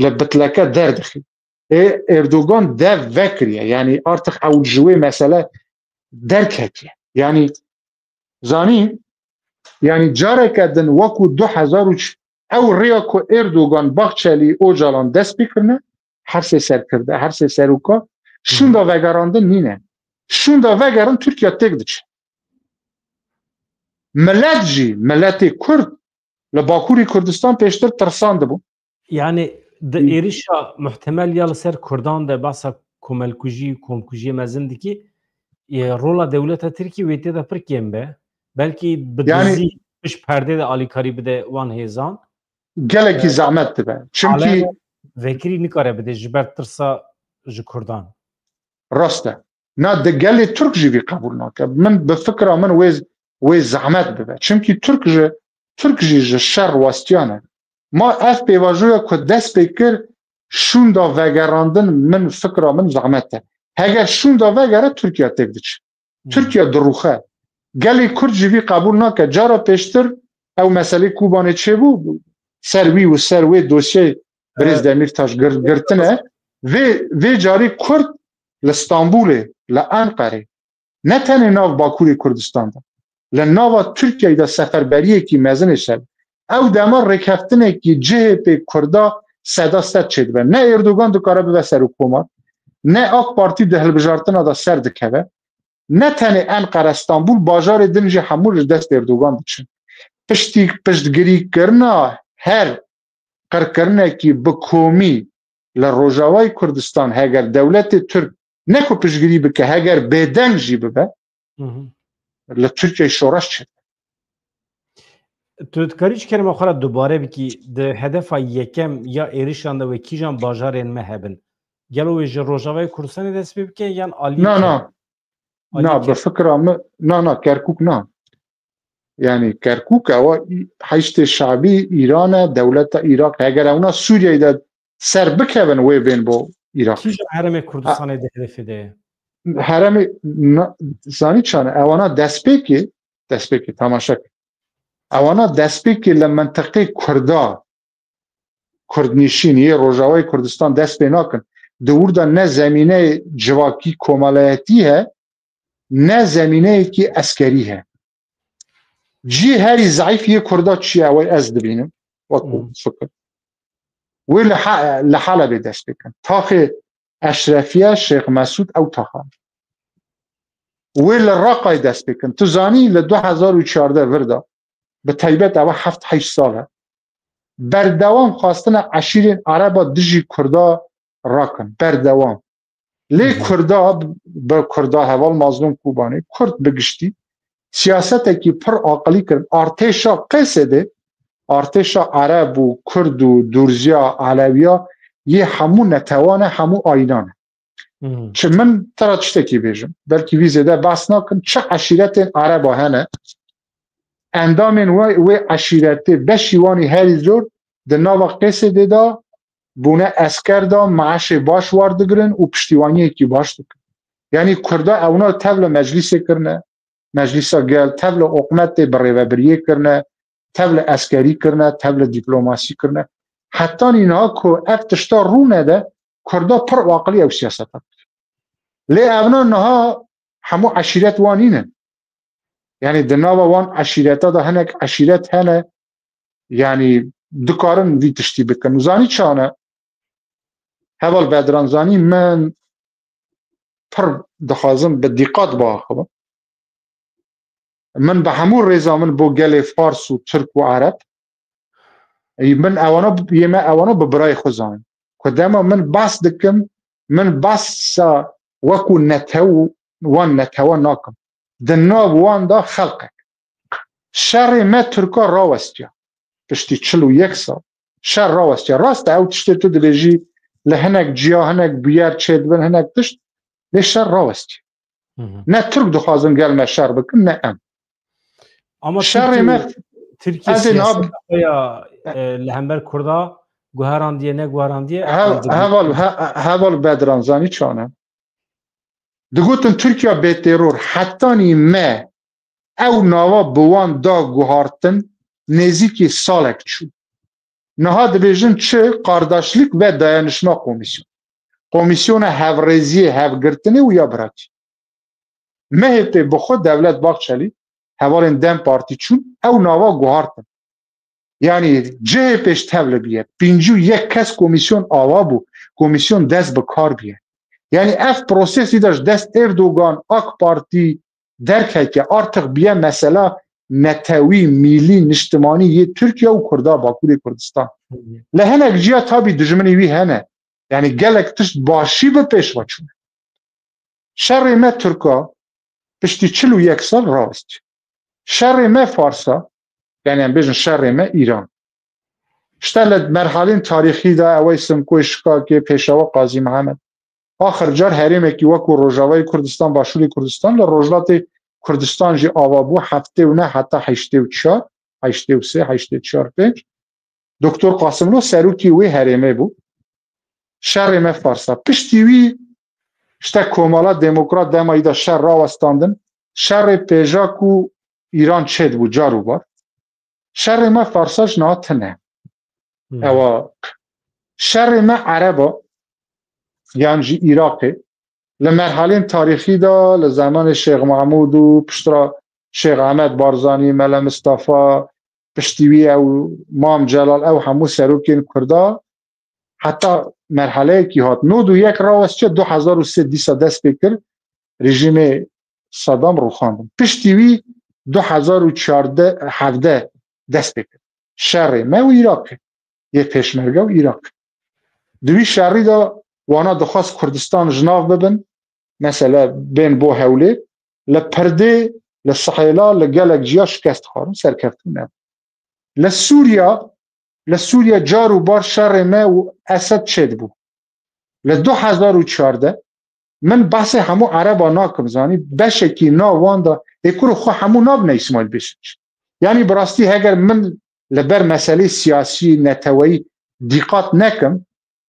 li bitleke derdixî. Ê Erdogan dev vekiriye. Yanî artık ew ji wê mesele derketiye. Yanî zanî, yanî careke din wekû du hezar û çil, ew rêya ku Erdogan, Bahçelî, Ocalan dest pê kirine, her sê serkirde, her sê seroka, şûnda vegerandin nîne. Şûnda vegerin Tirkiye têk diçe. Milet jî, miletê Kurd li Bakurê Kurdistan pêştir tirsandibû. Yani di êrişa muhtemel ya li ser Kurdan de behsa komelkujî, komkujiyê mezin dikî, e, rola dewleta Tirkî wê tê de pir kêm be. Belkî bi Yani dizî pişt perdê de alîkarî bide wan hêzan. Gelekî E, zehmet dibe. Çimkî alem vekirî nikare bide ji ber tirsa ji Kurdan. Rast e. Na di gelê Tirk jî vî qebûl nake. Min bi fikra min wê, wê zehmet bibe. Çimkî Tirk ji, Tirk jî ji şer westiya ne. Ma ev pêvajoya ku dest pê kir, şûnda vegerandin, min fikra min zehmet e. Heger şûnda vegere, Tirkiye têk diçe. Tirkiye dirûxe. Gelê Kurd jî vî qebûl nake. Cara pêştir ew meselê Kobanê çêbû, ser wî û ser wê dosyeyê Birêz Evet. Demîrtaş gir-, girtine. Vê, vê carî Kurd li Stenbolê, li Enqerê, ne tenê nav Bakurê Kurdistan de, li nava Tirkiyeyê de seferberiyekî mezin ê ser. Ew dema rêkeftinekî C H P Kurda seda sed çêdibe. Ne Erdogan dikare bibe serokkomar, ne AK Partî di hilbijartina de ser dikeve. Ne tenê Enqere, Stenbul, bajarê din jî hemû ji dest Erdogan diçin. Piştî piştgirîkirina her qirkirinekî bi komî li Rojavayê Kurdistan, heger dewletê Tirk ne ku piştgirî bike, heger bêdeng jî bibe, Hı hı. li Tirkiyeyê şoreş çêdibe. Tu dikarî ji kerema xwe re dubare bikî, di hedefa yekem ya êrişan de wê kîjan bajarên me hebin? Gelo wê ji Rojavayê Kurdistanê dest pê bike yan alî Na, ke-, na. alî Na, ke- bi fikra min, na, na, Kerkûk na. Yani Kerkûk ewa î-, Heşdê Şabî Îran e, dewleta Iraq. Heger ewna Sûriyeyê de ser bikevin, wê bên bo Iraq. Kîjan herêmê Kurdistanê di hedefê de ye? Herêmê na-, zanî çane, ewana destpêkê, destpêkê, temaşe ke. Ewana destpêkê li mintiqê Kurda, Kurdnîşîn yê Rojavayê Kurdistan dest pê nakin. Di wir de ne zemîneyê civakî komelayetî he, ne zemîneyekî eskerî he. Cî herî zeîf yê Kurda çi ye, ew ez dibînim. Wek Hmm. fikir. Wê li, He- li Helebê dest pê kin. Taxê Eşrefiye, Şêx Mesûd, ew taxa. Wê li Reqayê dest pê kin. Tu zanî li du hezar û çardeh vir de, bi taybet ew heft heşt sal e, berdewam xwestine eşîrên Ereba dijî Kurda rakin. Berdewam. Lê Kurda, bi Kurda heval Mazlûm Kobanê, Kurd bi giştî siyasetekî pir aqilî kirin. Artêşa Qêsedê, artêşa Ereb û Kurd û Durziya, Elewiya, yê hemû netewan e, hemû ayînan e. Çi min te ra tiştekî bêjim, belkî vî zêde behs nakin, çi eşîretên Ereba hene, endamên wê, wê eşîretê, beşî wan ê herî zor di nava Qêsedê de bûne esker de, meaşê baş war digirin û piştîwaniyekî baş dikin. Yanî Kurda ewna tev li meclîsê kirine, meclîsa gel, tev li oqmetê bi rêvebiriyê kirine, tev li eskerî kirine, tev li dîplomasî kirine. Hetanî niha ku ev tişta rûne de, Kurda pir aqilî ew siyaseta kir. Lê evna niha hemû eşîret wan nînin. Yanî di nava wan eşîreta de hinek eşîret hene, yanî dikarin vî tiştî bikin. Û zanî çane? Heval Bedran, zanî min pir dixwazim bi dîqat biaxivim. Min bi hemû rêza min bo gelê Fars û Tirk û Ereb, ey, min ewana, yê me ewana bi birayê xwe zanîn. Ku dema min behs dikim, min behsa wekû netew û wan netewa nakim. Di nav wan de xelqek. Şerê me Tirka rawestiya. Piştî çil û yek sal şer rawestiya. Rast e, ew tiştê tu dibêjî, li hinek ciya hinek bûyer çêdibin, hinek tişt, lê şer rawestiya. Ne Tirk dixwazin gel me şer bikin, ne em. Ama Şerê Tirkiye, me, Tirkiye ez ê niha siyaseta xwe ya, e, li hember Kurda guherandiye, neguherandiye, Hev-, em dibînin. Heval, he-, heval Bedran, zanî çane? Digotin Tirkiye bê teror, hetanî me ew nava bi wan da guhartin, nêzîkî salek çû. Niha dibêjin çi? Kardeşlik ve Dayanışma Komisyon. Komîsyona hevrêziyê, hevgirtinê û ya biratî. M H P bi xwe Devlet Bahçelî, hevalên DEM Partî çûn, ew nava guhartin. Yanî C H P ji tev li bûye. Pêncî û yek kes komîsyon ava bû. Komîsyon dest bi kar bûye. Yanî ev prosesî de ji dest Erdogan, AK Partî derkeke, artık bûye mesela netewî, mîlî, niştimanî yê Tirkiye û Kurda Bakurê Kurdistan. Li hinek ciya tabî dijminê wî hene. Yanî gelek tişt başî bi pêş ve çûne. Şerê me Tirka piştî çil û yek sal rawestî. Şerê me Farsa, yanî em bêjin şerê me Îran. Îşte li merhalên tarîxî de ewey Simkoyê Şikakê, Pêşewa Qazî Mihemed. Axir car herêmekî wekû Rojavayê Kurdistan, Başûrê Kurdistan, li Rojhilatê Kurdistan jî ava bû, heftê û neh heta heştê û çar, heştê û sê, heştê û çar, pênc. Doktor Qasimlo serokî wê herêmê bû. Şerê me Farsa. Piştî wî işte Komala Demokrat dema wî de şer rawestandin. Şerê pêjak û Îran çêdibû car û bar. Şerê me Farsa ji niha tune. Hmm. Ewa şerê me Ereba yan jî Iraqê li merhalên tarîxî de, li zemanê Şêx Mahmûd û piştre Şêx Ehmed Barzanî, Mele Mistefa, piştî wî ew Mam Celal, ew hemû serokên Kurda, heta merhaleyekî hat. Nod û yek rawestiye, du hezar û sê dîsa dest pê kir, rejîmê Saddam rûxandin. Piştî wî du hezar û çardeh, hevdeh dest pê kir. Şerê me û Iraqê, yê Pêşmerge û Iraq. Di wî şerî de wana dixwest Kurdistan ji nav bibin, mesela bên bo Hewlêr, li Pirdê, li Sihêla, li gelek ciya şikest xwarin, serkeftin nebû. Li Sûriya, li Sûriya car û bar şerê me û Esed çêdibû. Li du hezar û çardeh min behsê hemû Ereba nakim, zanî, beşekî nav wan de, ê kuro xwe hemû nabine Îsmaîl Beşikçî. Yanî bi rastî heger min li ber meselê siyasî, neteweyî dîqat nekim,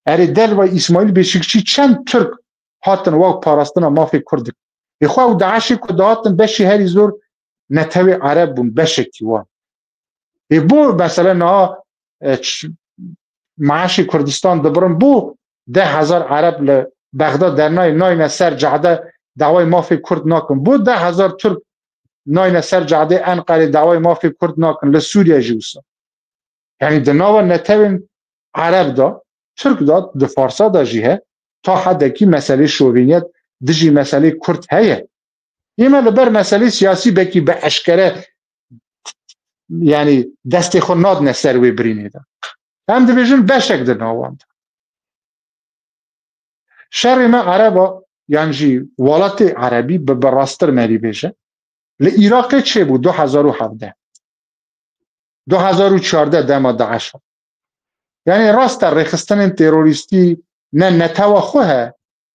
erê derva Îsmaîl Beşikçî çend Tirk hatin wek parastina mafê Kurd dikin. Ê xwe ew DAIŞê ku dihatin beşî herî zor netewê Ereb bûn, beşekî wan. Ê bo mesela niha, e, ç-, meaşê Kurdistan dibirin, bo deh hezar Ereb li Bexda dernayê nayne ser cehde dawayê mafê Kurd nakin? Bo deh hezar Tirk nayne ser cehde Enqerê dawayê mafê Kurd nakin? Li Sûriye jî wisa. Yanî di nava netewên Ereb de Tirk de, di Farsa de jî he, ta hedekî meselê şovîniyet dijî meselê Kurd heye. Ême li ber meselê siyasî belkî bi eşkere, yanî destê xwe nadine ser wê birînê de. Em dibêjin beşek di nav wan de. Şerê me Ereba yan jî welatê Erebî bi, bi rasttir merî bêje. Li Iraqê çêbû du hezar û hevdeh. Du hezar û çardeh dema DAIŞ. Yanî rast e, rêxistinên terorîstî ne netewa xwe he,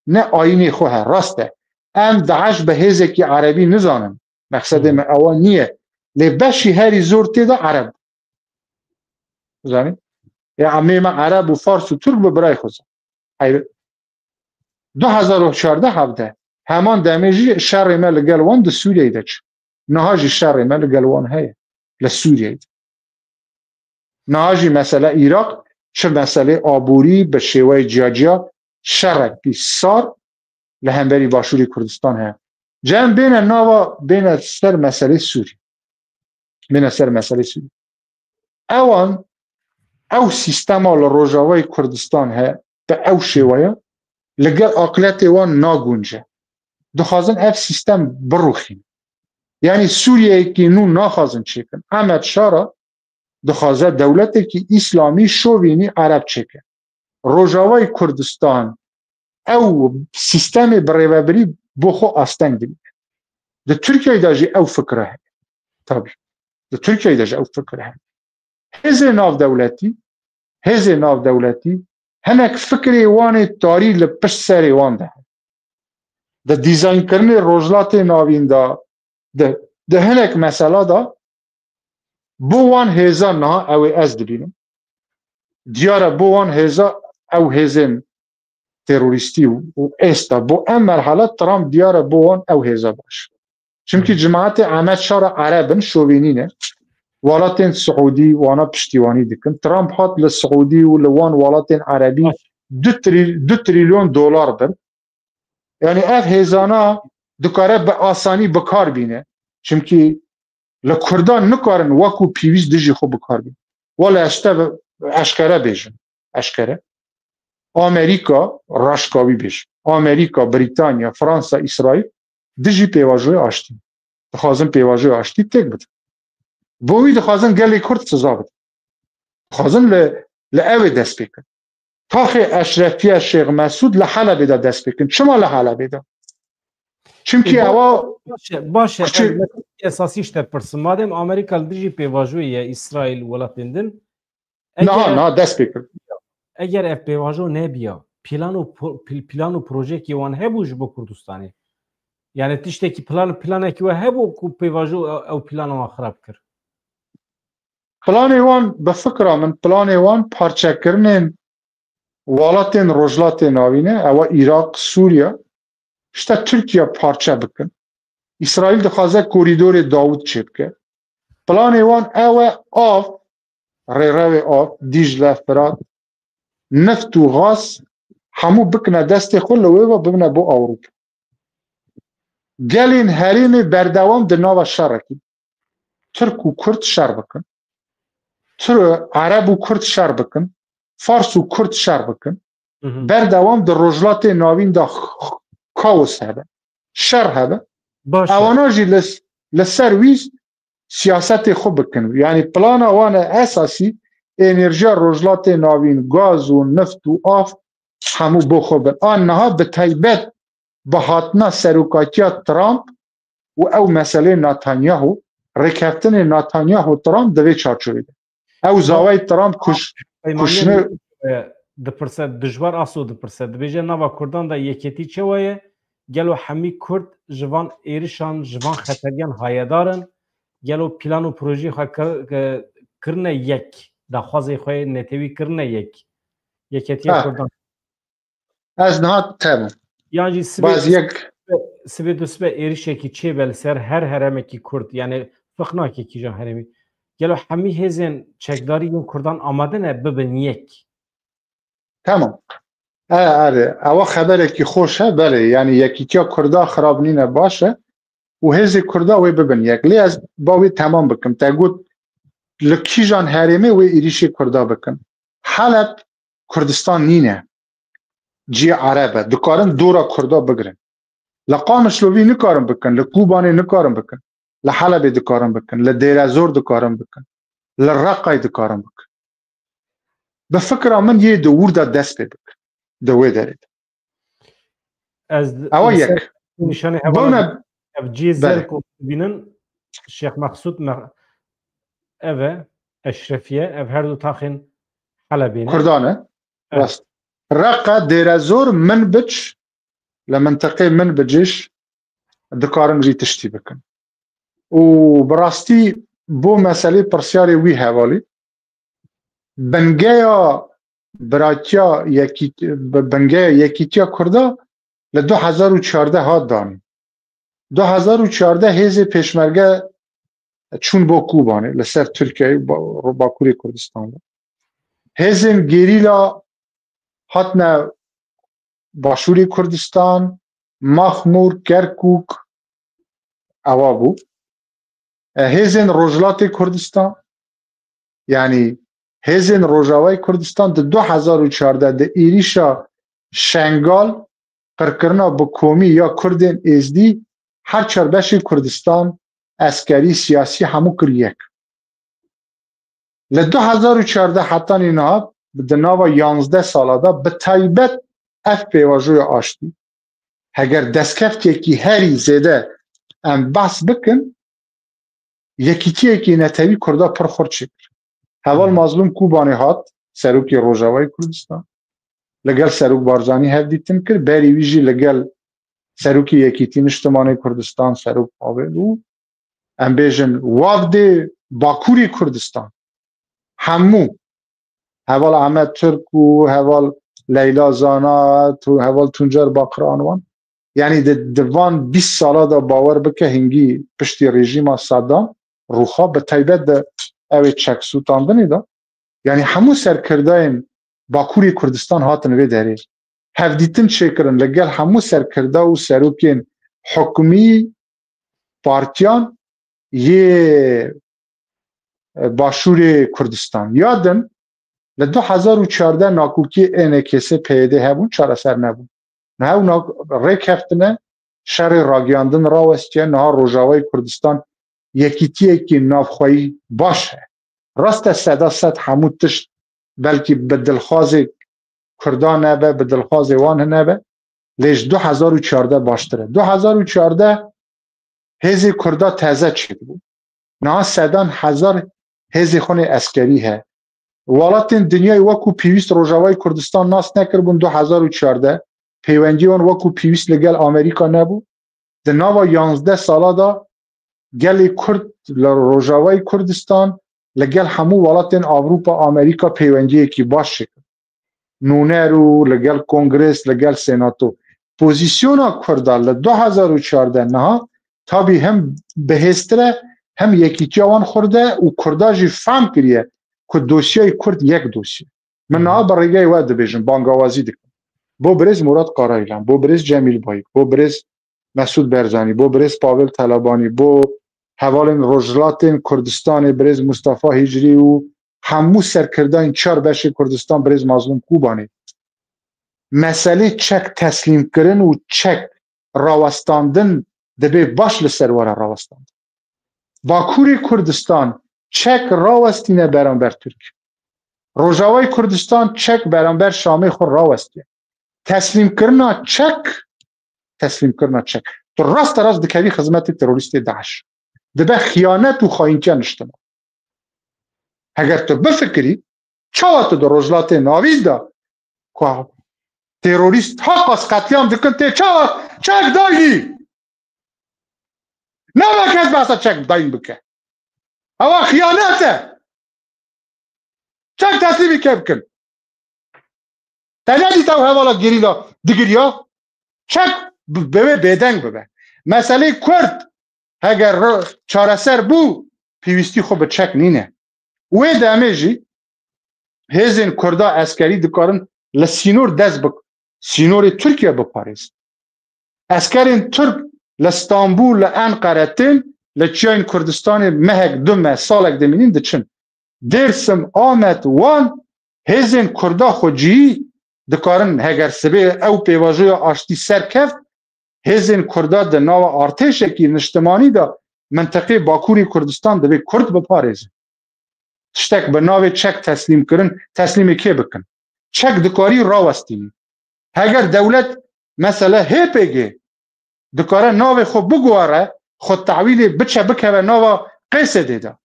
ne ayînê xwe he. Rast e. Em DAIŞ bi hêzekî Erebî nizanin. Mexsedê me ewa niye. Lê beşî herî zor tê de Ereb. Zanî? Ya emê me Ereb û Fars û Tirk bi birayê xwe zan. Heyr. Du hezar û çardeh hevdeh. Heman demê jî şerê me li gel wan di Sûriyeyê de çi. Niha jî şerê me li gel wan heye. Li Sûriyeyê de. Niha jî mesele Iraq, çi meselê aborî bi şêweyê ciya ciya şerek pî sar li hemberî Başûrê Kurdistan heye. Cem bêne nava, bêne ser meselê Sûrî. Bêne ser meselê Sûrî. Ewan, ew sîstema li Rojavayê Kurdistan he, bi ew şêweya, li gel aqletê wan nagunce. Dixwazin ev sîstem birûxîn. Yanî Sûriyeyekî nû naxwazin çêkin. Ehmed Şara dixwaze dewletekî îslamî şovînî Ereb çêke. Rojavayê Kurdistan ew sîstemê birêvebirî bo xwe asteng dibîne. Di Tirkiyeyê de jî ew fikre heye. Tabî. Di Tirkiyeyê de jî ew fikre heye. Hêzê navdewletî, hêzê navdewletî hinek fikrê wan ê tarî li pişt serê wan de hene. Di dîzaynkirinê Rojhilatê Navîn de, di, di hinek mesela de bo wan hêza niha ew ê ez dibînim. Diyar e bo wan hêza ew hêzên terorîstî û, û êsta bo em merhale Trump diyar e bo wan ew hêza baş. Çimkî cemaetê Ehmed Şara Ereb in, şovînî ne. Welatên Siûdî wana piştîwanî dikin. Trump hat li Siûdî û li wan welatên Erebî Baş. du trî-, du trîlyon dolar bir. Yanî ev hêzana dikare bi asanî bi kar bîne. Çimkî li Kurdan nikarin wekû pîvîst dijî xwe bi kar bînin. Wele ez te bi eşkere bêjim. Eşkere. Amerîka, raşka wî bêjim. Amerîka, Brîtanya, Fransa, Îsraîl dijî pêvajoyê aştî. Dixwazin pêvajoyê aştî têk bidin. Bo wî dixwazin gelê Kurd siza bidin. Dixwazin li, li ew ê dest pê kin. Taxê Eşrefiye Şêx Mesûd li Helebê de dest pê kin. Çima li Helebê de? Çimkî Ê, ba-, ewa baş e, baş e, küçük ez meseleyê esasî ji te pirsim. Madem Amerîka li dijî pêvajoyê ye, Îsraîl, welatên din, Niha, eger, niha dest pê kir. Eger ev pêvajo nebiya, plan û po-, pil-, plan û projeyekî wan hebû ji bo Kurdistanê? Yani tiştekî plan, planekî we hebû ku pêvajo ew, ew plana wan xirab kir? Planê wan, bi fikra min, planê wan parçekirinên welatên Rojhilatê Navîn e, ewa Iraq, Sûriye, işte Tirkiye parçe bikin. Îsraîl dixwaze korîdorê Dawûd çêbike. Planê wan ew e, av, rêrewê av, Dîcle, Firat, neft û gaz hemû bikine destê xwe, li wê ve bibine bo Ewropa. Gelên herêmê berdewam di nava şerekî. Tirk û Kurd şer bikin. Tir-, Ereb û Kurd şer bikin. Fars û Kurd şer bikin. Hı hı. Berdewam di Rojhilatê Navîn de x-, x-, kaos hebe. Şer hebe. Baş e. Ewana jî li, li ser wî siyasetê xwe bikin. Yanî plana wan e esasî, enerjiya Rojhilatê Navîn, gaz û neft û av hemû bo xwe bin. A niha bi taybet bi hatina serokatiya Trump û ew meselê Netanyahu, rêkeftinê Netanyahu Trump di vê çarçovê de. Ew zawayê Trump kuş-, Peymaniyê kuşine- dipirse, dijwar aso dipirse. Dibêje nava Kurdan de yekêtî çawa ye? Gelo hemî Kurd ji van êrişan, ji van xeteriyan hayedar in? Gelo plan û projeyê xwe kir-, ki-, kirine yek? Daxwazê xwe yê netewî kirine yek? Yeketiya Ha. Kurdan. Ez niha tevim. Yan jî sibê Baz yek. Sibê dusibê êrişekî çêbe li ser her heremekî Kurd, yani fiq nake kîjan heremî. Gelo hemî hêzên çekdarî yên Kurdan amade ne bibin yek? Tamam. E, erê, ewa xeberekî xweş e, belê. Yani yekîtiya Kurda xirab nîne, baş e. Û hêzê Kurda wê bibin yek. Lê ez ba wê temam bikim. Te got li kîjan herêmê wê êrîşê Kurda bikin? Heleb Kurdistan nîne. Cihê Ereb e. Dikarin dora Kurda bigirin. Li Qamişlovî nikarin bikin, li Kobanê nikarin bikin, li Helebê dikarin bikin, li Dêrezor dikarin bikin, li Reqayê dikarin bikin. Bi fikra min yê di wir de dest pê bikin. Di wê derê de. Ez Ewa li ser yek. nîşanê Bawne hevala ev cihê zerk û bînin Şêx Mexsûd Me ev e, Eşrefiye, ev her du taxên Helebê ne. Kurdan e. Evet. Rast. Reqa, Dêrezor, Minbic, li mintiqê Minbiciş dikarin vî tiştî bikin. Û bi rastî bo meselê pirsyarê wî hevalî, bingeya biratiya yekît-, bi-, bingeya yekîtiya Kurda li du hezar û çardeh hat danîn. Du hezar û çardeh hêzê pêşmerge çûn bo Kobanê, li ser Tirkiyeyê, ba-, Bakurê Kurdistan de. Hêzên gerîla hatine Başûrê Kurdistan, Maxmûr, Kerkûk, ewa bû. E, hêzên Rojhilatê Kurdistan, yanî hêzên Rojavayê Kurdistan di du hezar û çardeh de êrîşa Şengal, qirkirina bi komî ya Kurdên Êzdî, her çar beşê Kurdistan, eskerî, siyasî, hemû kir yek. Li du hezar û çardeh hetanî niha, di nava yanzdeh sala de, bi taybet ev pêvajoya aştî, heger destkeftiyekî herî zêde em behs bikin, yekîtiyekî netewî Kurda pir xurt çêkir. Heval Mazlûm Kobanê hat, serokê Rojavayê Kurdistan, li gel Serok Barzanî hevdîtin kir, berî wî jî li gel serokê Yekîtî Niştimanê Kurdistan, Serok Pavel û em bêjin wafdê Bakurê Kurdistan, hemû, heval Ahmet Türk û heval Leyla Zana, tu-, heval Tuncer Bakiran wan. Yanî di, di van bîst sala de bawer bike hingî piştî rejîma Saddam rûxa bi taybet de ew ê çeksûtandinê de. Yanî hemû serkirdayên Bakurê Kurdistan hatin vê derê. Hevdîtin çêkirin li gel hemû serkirda û serokên hukmî partiyan yê, e, Başûrê Kurdistan. Ya din, li du hezar û çardeh nakokî E N K S P Y D hebûn, çareser nebûn. Niha ew nak-, rêkeftine, şerê ragiyandin rawestiye, niha Rojavayê Kurdistan yekîtiyekî navxweyî baş e. Rast e, seda sed hemû tişt belkî bi dilxwazê Kurdan nebe, bi dilxwazê wan nebe, lê ji du hezar û çardeh baştir e. Du hezar û çardeh hêzê Kurda teze çêdibû. Niha sedan hezar hêzê xwe nê eskerî he. Welatên dinyayê wekû pêwîst Rojavayê Kurdistan nas nekiribûn du hezar û çardeh. Pêwendiyê wan wekû pêwîst li gel Amerîka nebû. Di nava yanzdeh sala de gelê Kurd li Rojavayê Kurdistan li gel hemû welatên Ewropa, Amerîka pêwendiyekî baş çêkir. Nûner û li gel Kongres, li gel Senato. Pozîsyona Kurda li du hezar û çardeh niha tabî hem bihêztir e, hem yekîtiya wan xurt e û Kurda jî fehm kiriye ku dosyayê Kurd yek dosye. Min niha bi rêgeyê we dibêjim, bangawazî dikim. Bo birêz Murat Karayilan, bo birêz Cemîl Bayik, bo birêz Mesûd Berzanî, bo birêz Pavel Talebanî, bo hevalên Rojhilatên Kurdistanê, birêz Mustafa Hicrî û hemû serkirdayên çar beşê Kurdistan, birêz Mazlûm Kobanê. Meselê çek teslîmkirin û çek rawestandin dibe baş li ser were rawestandin. Bakurê Kurdistan çek rawestîne beramber Tirk. Rojavayê Kurdistan çek beramber Şamê xwe rawestiye. Teslîmkirina çek, teslîmkirina çek. Tu raste rast dikevî xizmetê terorîstê DAIŞ. Dibe xiyanet û xayîntiya niştiman. Heger tu bifikirî, çawa tu di Rojhilatê Navîn de ku terorîst ha qas qetlîam dikin, tê çawa çek dayî? Nebe kes behsa çek dayîn bike. Ewa xiyanet e. Çek teslîmî ke bikin. Te nedîta ew hevala gerîla digiriya? Çek bi, bi wê bêdeng bibe. Meselê Kurd heger re-, çareser bû, pêwîstî xwe bi çek nîne. Wê demê jî hêzên Kurda eskerî dikarin li sînor dest bi sînorê Tirkiye biparêzin. Eskerên Tirk li Stenbûl, li Enqere tên, li çiyayên Kurdistanê mehek, du meh, salek dimînin diçin. Dêrsim, Amed, Wan, Hêzên Kurda xwecihî dikarin, heger sibê ew pêvajoya aştî serkeft, hêzên Kurda di nava artêşekî niştimanî de mintiqê Bakurê Kurdistan divê Kurd biparêzin. Tiştek bi navê çek teslîm kirin, teslîmê kê bikin? Çek dikarî rawestînî. Heger dewlet, mesela H P G, dikare navê xwe biguhere, xwe tehwîlê biçe bikeve nava Qêsedê de,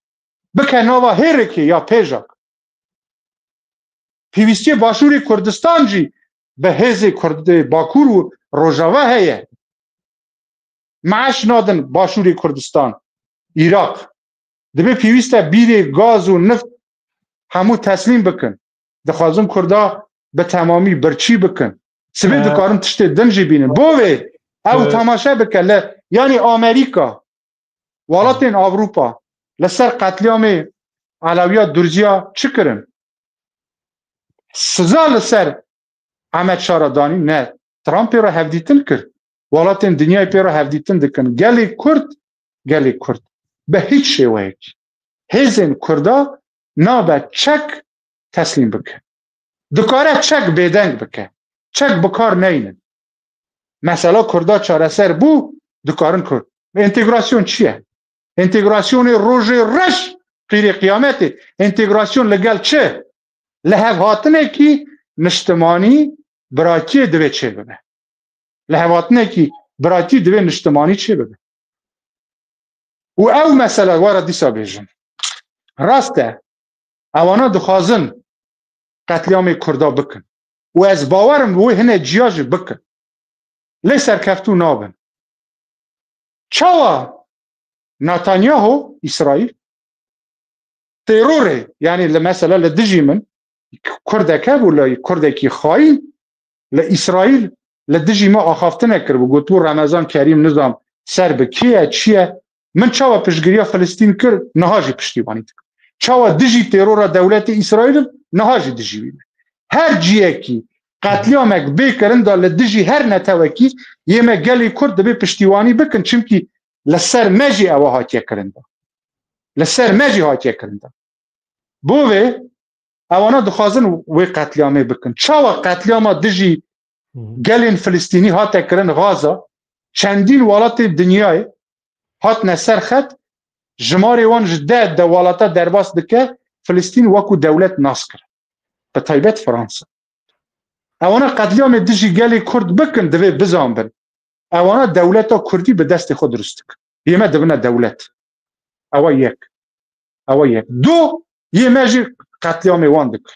bike nava Hêrekê ya Pêjak. Pêwîstiyê Başûrê Kurdistan jî bi hêzê Kurdê Bakur û Rojava heye. Meaş nadin Başûrê Kurdistan, Iraq. Dibê pêwîst e bîrê gaz û nift hemû teslîm bikin. Dixwazin Kurda bi temamî birçî bikin. Sibê Ee, dikarin tiştê din jî bînin. Bo vê ew Ee, temaşe bike li, yanî Amerîka, welatên Ewropa li ser qetlîamê Elewiya Durziya çi kirin? Siza li ser Ehmed Şara danî, ne. Trump pê re hevdîtin kir. Welatên dinyayê pê re hevdîtin dikin. Gelê Kurd, gelê Kurd bi hiç şêweyekî hêzên Kurda nabe çek teslîm bike. Dikare çek bêdeng bike. Çek bi kar neynin. Mesela Kurda çareser bû, dikarin Kurd. Entegrasyon çi ye? Entegrasyonê rojê reş qîrê qiyametê. Entegrasyon li gel çi? Li hevhatinekî niştimanî, biratiyê divê çêbibe. Li hevhatinekî biratî divê niştimanî çêbibe. Û ew mesele, were dîsa bêjin. Rast e, ewana dixwazin qetlîamê Kurda bikin. Û ez bawer im wê hine ciya jî bikin. Lê serkeftû nabin. Çawa Netanyahu, Îsraîl, terorê, yanî li mesela li dijî min, Kurdeke bû, li Kurdekî xayîn, li Îsraîl li dijî me axaftinek kiribû, gotibû Remezan Kerîm nizam ser bi kê ye, çi ye? Min çawa piştgiriya Filistîn kir, niha jî piştîwanî dikim. Çawa dijî terora dewletê Îsraîl im, niha jî dijî wî me. Her ciyekî qetlîamek bê kirin da li dijî her netewekî yê me gelê Kurd dibê piştîwanî bikin, çimkî li ser me jî ewa hatiye kirin da. Li ser me jî hatiye kirin da. Bo vê ewana dixwazin wê qetlîamê bikin. Çawa qetlîama dijî gelên Filistînî hate kirin Gaza, çendîn welatê dinyayê hatine ser xet, jimarê wan ji deh de welata derbas dike, Filistîn wekû dewlet nas kirin. Bi taybet Fransa. Ewana qetlîamê dijî gelê Kurd bikin, divê bizanbin. Ewana dewleta Kurdî bi destê xwe dirust dikin. Yê me dibine dewlet. Ewa yek. Ewa yek. Du, yê me jî qetlîamê wan dikin.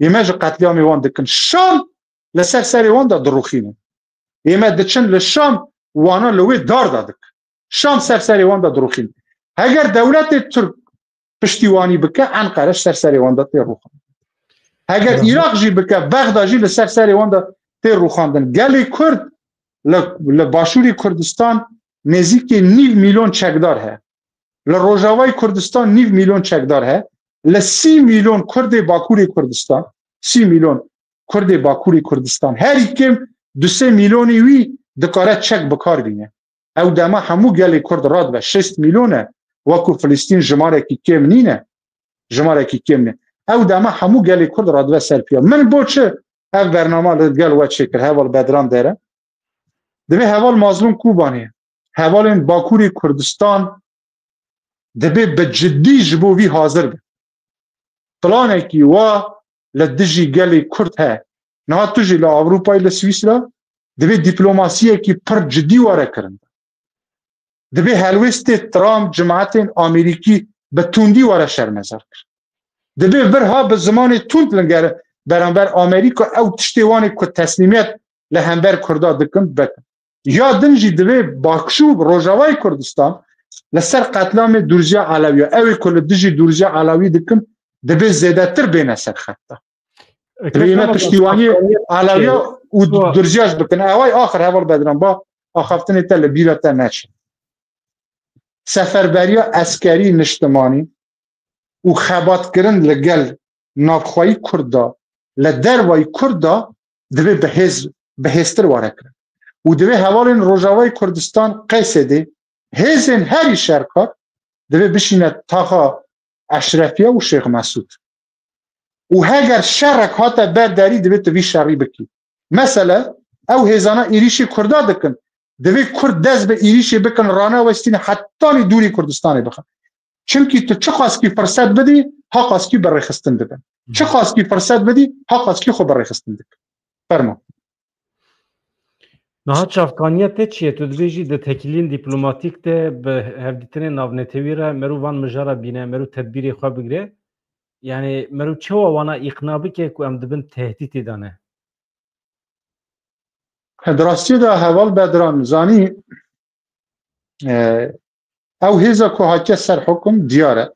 Yê me jî qetlîamê wan dikin. Şam li ser serê wan de dirûxînin. Yê me diçin li Şam wana li wê dar de dikin. Şam ser serê wan de dirûxînin. Heger dewletê Tirk piştîwanî bike, Enqere ser serê wan de tê rûxandin. Heger Hı hı. Iraq jî bike, Bexda jî li ser serê wan de tê rûxandin. Gelê Kurd li, li Başûrê Kurdistan nêzîkî nîv milyon çekdar heye. Li Rojavayê Kurdistan nîv milyon çekdar heye. Li sî milyon Kurdê Bakurê Kurdistan, sî milyon Kurdê Bakurê Kurdistan, herî kêm du sê milyonî wî dikare çek bi kar bîne. Ew dema hemû gelê Kurd radibe şêst milyon e, wekû Filistîn jimarekî kêm nîne, jimarekî kêm nîne. Ew dema hemû gelê Kurd radibe ser piya. Min bo çi ev bernama li gel we çêkir, heval Bedran Dere? Divê heval Mazlûm Kobanê, hevalên Bakurê Kurdistan dibê bi cidî ji bo vî hazir bin. Planekî wa li dijî gelê Kurd heye. Niha tu jî li Ewropayê, li Swîsra, divê dîplomasiyekî pir cidî were kirin. Divê helwêstê Trump, cimetên Amerîkî bi tundî were şermezar kir. Divê vir ha bi zimanê tund lingere beramber Amerîka ew tiştê wanê ku teslîmiyet li hember Kurda dikin, bikin. Ya din jî divê Bakşû, Rojavayê Kurdistan, li ser qetlamê Durziya Elewiya, ew ê ku li dijî Durziya Elewî dikin, divê zêdetir bêne ser xetta. Divê me piştîwaniyê Elewiya û Durziya jî bikin. Eway axir heval Bedran, ba axaftinê te li bîra te neçe. Seferberiya eskerî niştimanî û xebatkirin li gel navxweyî Kurd de, li dervayî Kurd de divê bi hêz, bi hêztir were kirin. Û divê hevalên Rojavayê Kurdistan, Qesedê, hêzên herî şerkar divê bişîne taxa Eşrefiye û Şêx Mesûd. û heger şerek hate ber derî, divê tu vî şerî bikî. Mesele, ew hêzana êrîşê Kurda dikin. Divê Kurd dest bi êrîşê bikin, ranewestîne hetanî dûrî Kurdistanê bixin. Çimkî tu çiqaskî firset bidî, haqaskî bi rêxistin dibin. Çiqaskî firset bidî, haqaskî xwe bi rêxistin dikin. Fermo. Niha çavkaniya te çi ye? Tu dibêjî di tekiliyên dîplomatîk de bi hevdîtinên navnetewî re meriv van mijara bîne, meriv tedbîrê xwe bigire. Yani meriv çawa wana îqna bike ku em dibin tehdîtê de ne? Di rastiyê de heval Bedran zanî, e, ew hêza ku hatiye ser hukum diyar e.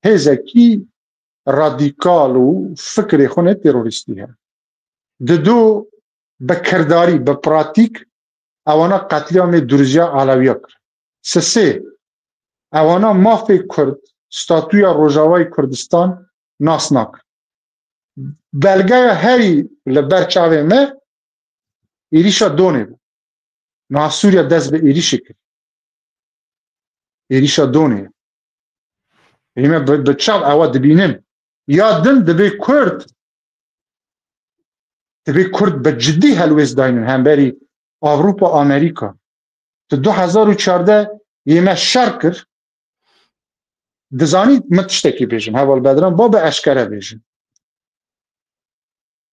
Hêzekî radîkal û fikrê xwe ne terorîstî heye. Dido bi kirdarî, bi pratîk ewana qetlîamê Durziya Alewiya kir. Sisê, ewana mafê Kurd, statûya Rojavayê Kurdistan nas nakin. Belgeya herî li ber çavê me êrîşa Donê bû. Niha Sûriya dest bi êrîşê kir. Êrîşa Donê. Ê me bi, bi çav ewa dibînin. Ya din divê Kurd, divê Kurd bi cidî helwêst daynin hemberî Avrupa, Amerîka. Tu du hezar û çardeh yê me şer kir. Dizanî min tiştekî bêjim, heval Bedran, ba bi eşkere bêjim.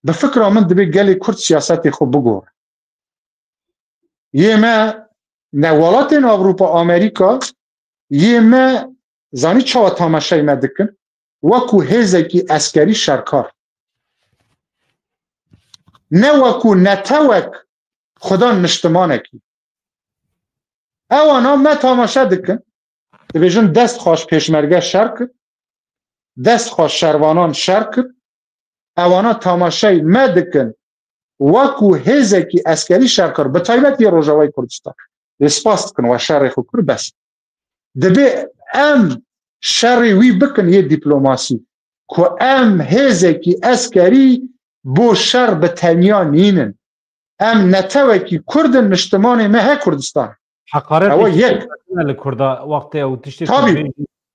Bi fikra min divê gelê Kurd siyasetê xwe bigore. Yê me ne welatên Avrupa, Amerîka, yê me zanî çawa tamaşey me dikin? Wekû hêzekî eskerî şerkar. Ne wekû netewek xudan niştimanekî. Ewana me tamaşe dikin. Dibêjin dest xweş pêşmerge şer kir. Dest xweş şervanan şer kir. Ewana tamaşey me dikin. Wekû hêzekî eskerî şer kir. Bi taybet yê Rojavayê Kurdistan. Lê spas dikin we şerê xwe kir bes. Dibê em şerê wî bikin yê dîplomasî. Ku em hêzekî eskerî bo şer bi tenya nînin. Em netewekî Kurd in, niştimanê me he Kurdistan. Heqaret Ewa yek. Li Kurda wextê ew tiştê Tabî.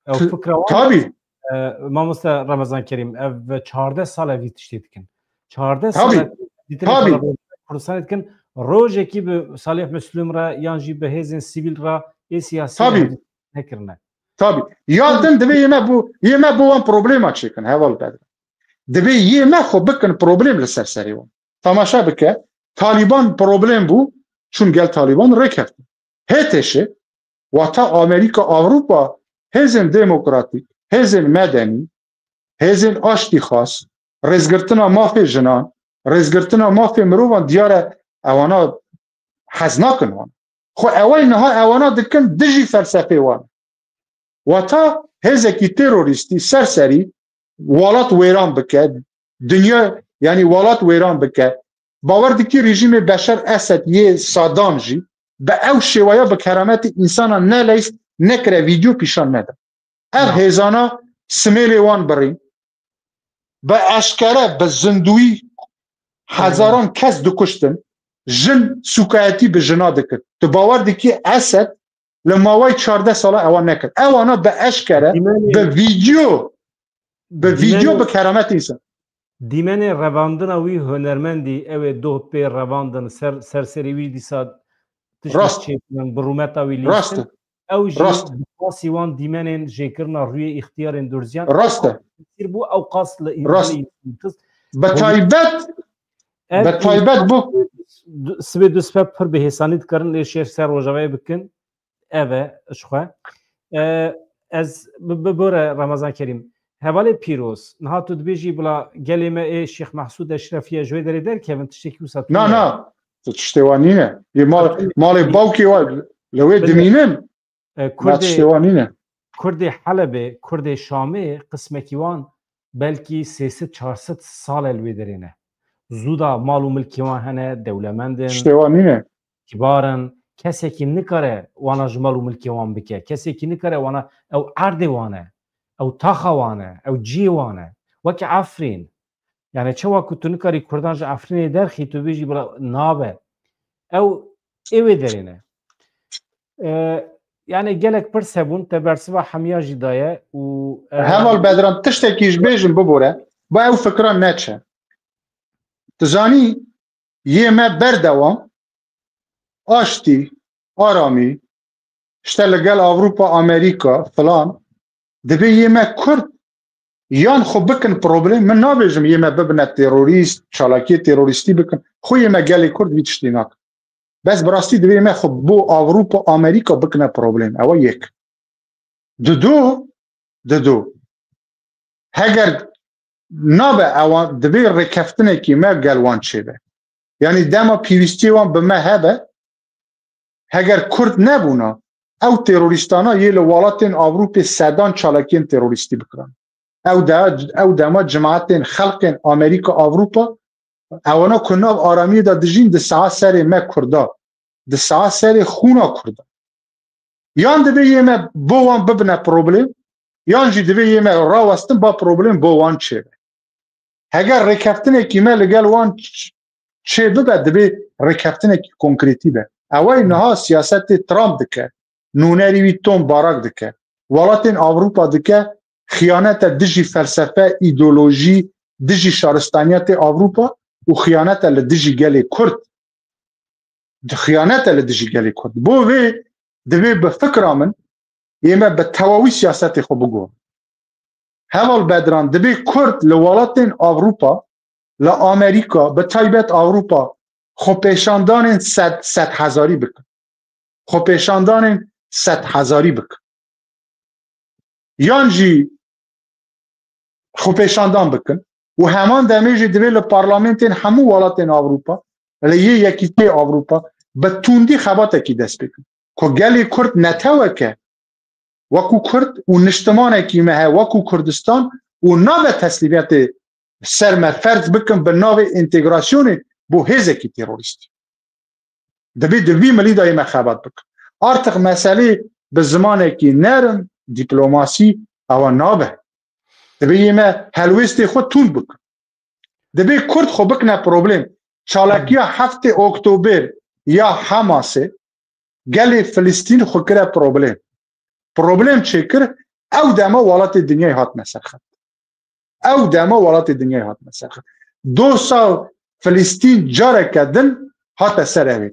Ew fikra wan. Tabî. E, Mamoste Remezan Kerîm, ev çardeh sal ev tiştê dikin. Çardeh sal Tabî. Tabî. Kurdistanê dikin. Rojekî bi Salih Müslüm re yan jî bi hêzên sivîl re ê siyasî Tabî. Nekirine. Tabî. Ya din divê yê me bû, yê me bû wan problema çêkin, heval Bedran. Divê yê me xwe bikin problem li ser serê wan. Tamaşe bike, Talîban problem bû, çûn gel Talîban rêkeftin. Hê teşe, wata Amerîka, Ewropa, hêzên demokratîk, hêzên medenî, hêzên aştîxas, rêzgirtina mafê jinan, rêzgirtina mafê mirovan diyar e, ewana hez nakin wan. Xwe eway niha ewana dikin dijî felsefê wan. Wata hêzekî terorîstî serserî welat wêran bike, dinya, yanî welat wêran bike. Bawer dikî rejîmê Beşar Esed yê Saddam jî bi ew şêweya bi kerametê însana neleyst nekire, vîdyo pîşan nede. Ev Ya. hêzana simêlê wan birîn. Bi eşkere, bi zindûyî hezaran kes dikuştin. Jin sûkayetî bi jina dikir. Tu bawer dikî Esed li maway çardeh sala ewa nekir. Ewana bi eşkere, Dîmenê bi vîdyo, bi vîdyo, Dîmenê bi keramet însan. Dîmenê revandina wî hunermendî, ew ê doh pê revandin, ser, ser serê wî dîsa tişt Rast. çêkirin, bi rûmeta wî Rast lîstin. e. Ew jî Rast. bi qasî wan dîmenên jêkirina rûyê îxtiyarên Durziyan. Rast e. Tesîr bû ew qas li Rast. Bi taybet, Ev bi taybet bû. Sibê du sibe pir bi hêsanî dikarin lê şêr ser Rojavayê bikin. Ev e, ji xwe. E, ez bi, bi bore Remezan Kerîm. Hevalê Pîroz, niha tu dibêjî bila gelê me ê Şêx Mehsûd Eşrefiye ji wê derê derkevin, tiştekî wisa tu Na, ne. na. Tu tiştê wan nîne. Yê mal, Belê. malê bawkê wan li wê Belê. dimînin. E, Na Kurdê, tiştê wan nîne. Kurdê Helebê, Kurdê Şamê, qismekî wan belkî sê sed çar sed sal e li wê derê ne. Zû da mal û milkê wan hene, dewlemend in, Tiştê wan nîne. kibar in. Kesekî nikare wana ji mal û milkê wan bike. Kesekî nikare wana, ew erdê wan e, ew taxa wan e, ew cihê wan e. Weke Efrîn. Yani çawa ku tu nikarî Kurdan ji Efrînê derxî, tu bêjî bila nabe. Ew ê wê derê ne. E, yani gelek pirs hebûn, te bersiva hemiya jî daye û, e, Heval Bedran, tiştekî ji bêjim bibore. Ba ew fikra neçe. Tu zanî, yê me berdewam, aştî, aramî, işte li gel Ewropa, Amerîka, filan, divê yê me Kurd yan xwe bikin problem. Min nabêjim yê me bibine terorîst, çalakiyê terorîstî bikin. Xwe yê me gelê Kurd vî tiştî nakin. Bes bi rastî divê me xwe bo Ewropa, Amerîka bikine problem. Ew e yek. Dido, dido. Heger nabe ewan, divê rêkeftinekî me gel wan çêbe. Yanî dema pîwîstiyê wan bi me hebe, heger Kurd nebûna, ew terorîstana yê li welatên Ewropê sedan çalakiyên terorîstî bikirin. Ew de, ew dema cimatên xelkên Amerîka, Ewropa, ewana ku nav aramiyê de dijîn, di saet serê me Kurda, di saet serê xûna Kurda. Yan divê yê me bo wan bibine problem, yan jî divê yê me rawestin ba problem bo wan çêbe. Heger rêkeftinekî me li gel wan ç-, çê bibe, divê rêkeftinekî konkretî be. Ew ê niha siyasetê Trump dike, nûnerî wî Tom Barak dike. Welatên Ewropa dike xiyanete dijî felsefe, îdeolojî, dijî şaristaniyetê Ewropa û xiyanete li dijî gelê Kurd. Di xiyanete li dijî gelê Kurd. Bo vê divê bi fikra min ê me bi tewawî siyasetê xwe bigorin. Heval Bedran, divê Kurd li welatên Ewropa, li Amerîka, bi taybet Ewropa, xwepêşandanên sed, sed hezarî bikin. Xwepêşandanên sed hezarî bikin. Yan jî xwepêşandan bikin û heman demê jî divê li parlamentên hemû welatên Ewropa, li yê Yekîtiyê Ewropa bi tundî xebatekî dest pê bikin. Ku gelê Kurd netewek e, wekû Kurd û niştimanekî me heye wekû Kurdistan û nabe teslîmiyetê ser me ferz bikin bi navê entegrasyonê bo hêzekî terorîstî. Divê di vî milî de yê me xebat bikin. Artık meselê bi zimanekî nerm, dîplomasî, ewa nabe. Divê yê me helwêstê xwe tund bikin. Divê Kurd xwe bikine problem. Çalakiya heftê Oktober ya Hamasê gelê Filistîn xwe kire problem. Problem çêkir, ew dema welatê dinyayê hatine ser xet. Ew dema welatê dinyayê hatine ser xet. Dosa Filistîn careke din hate ser evê.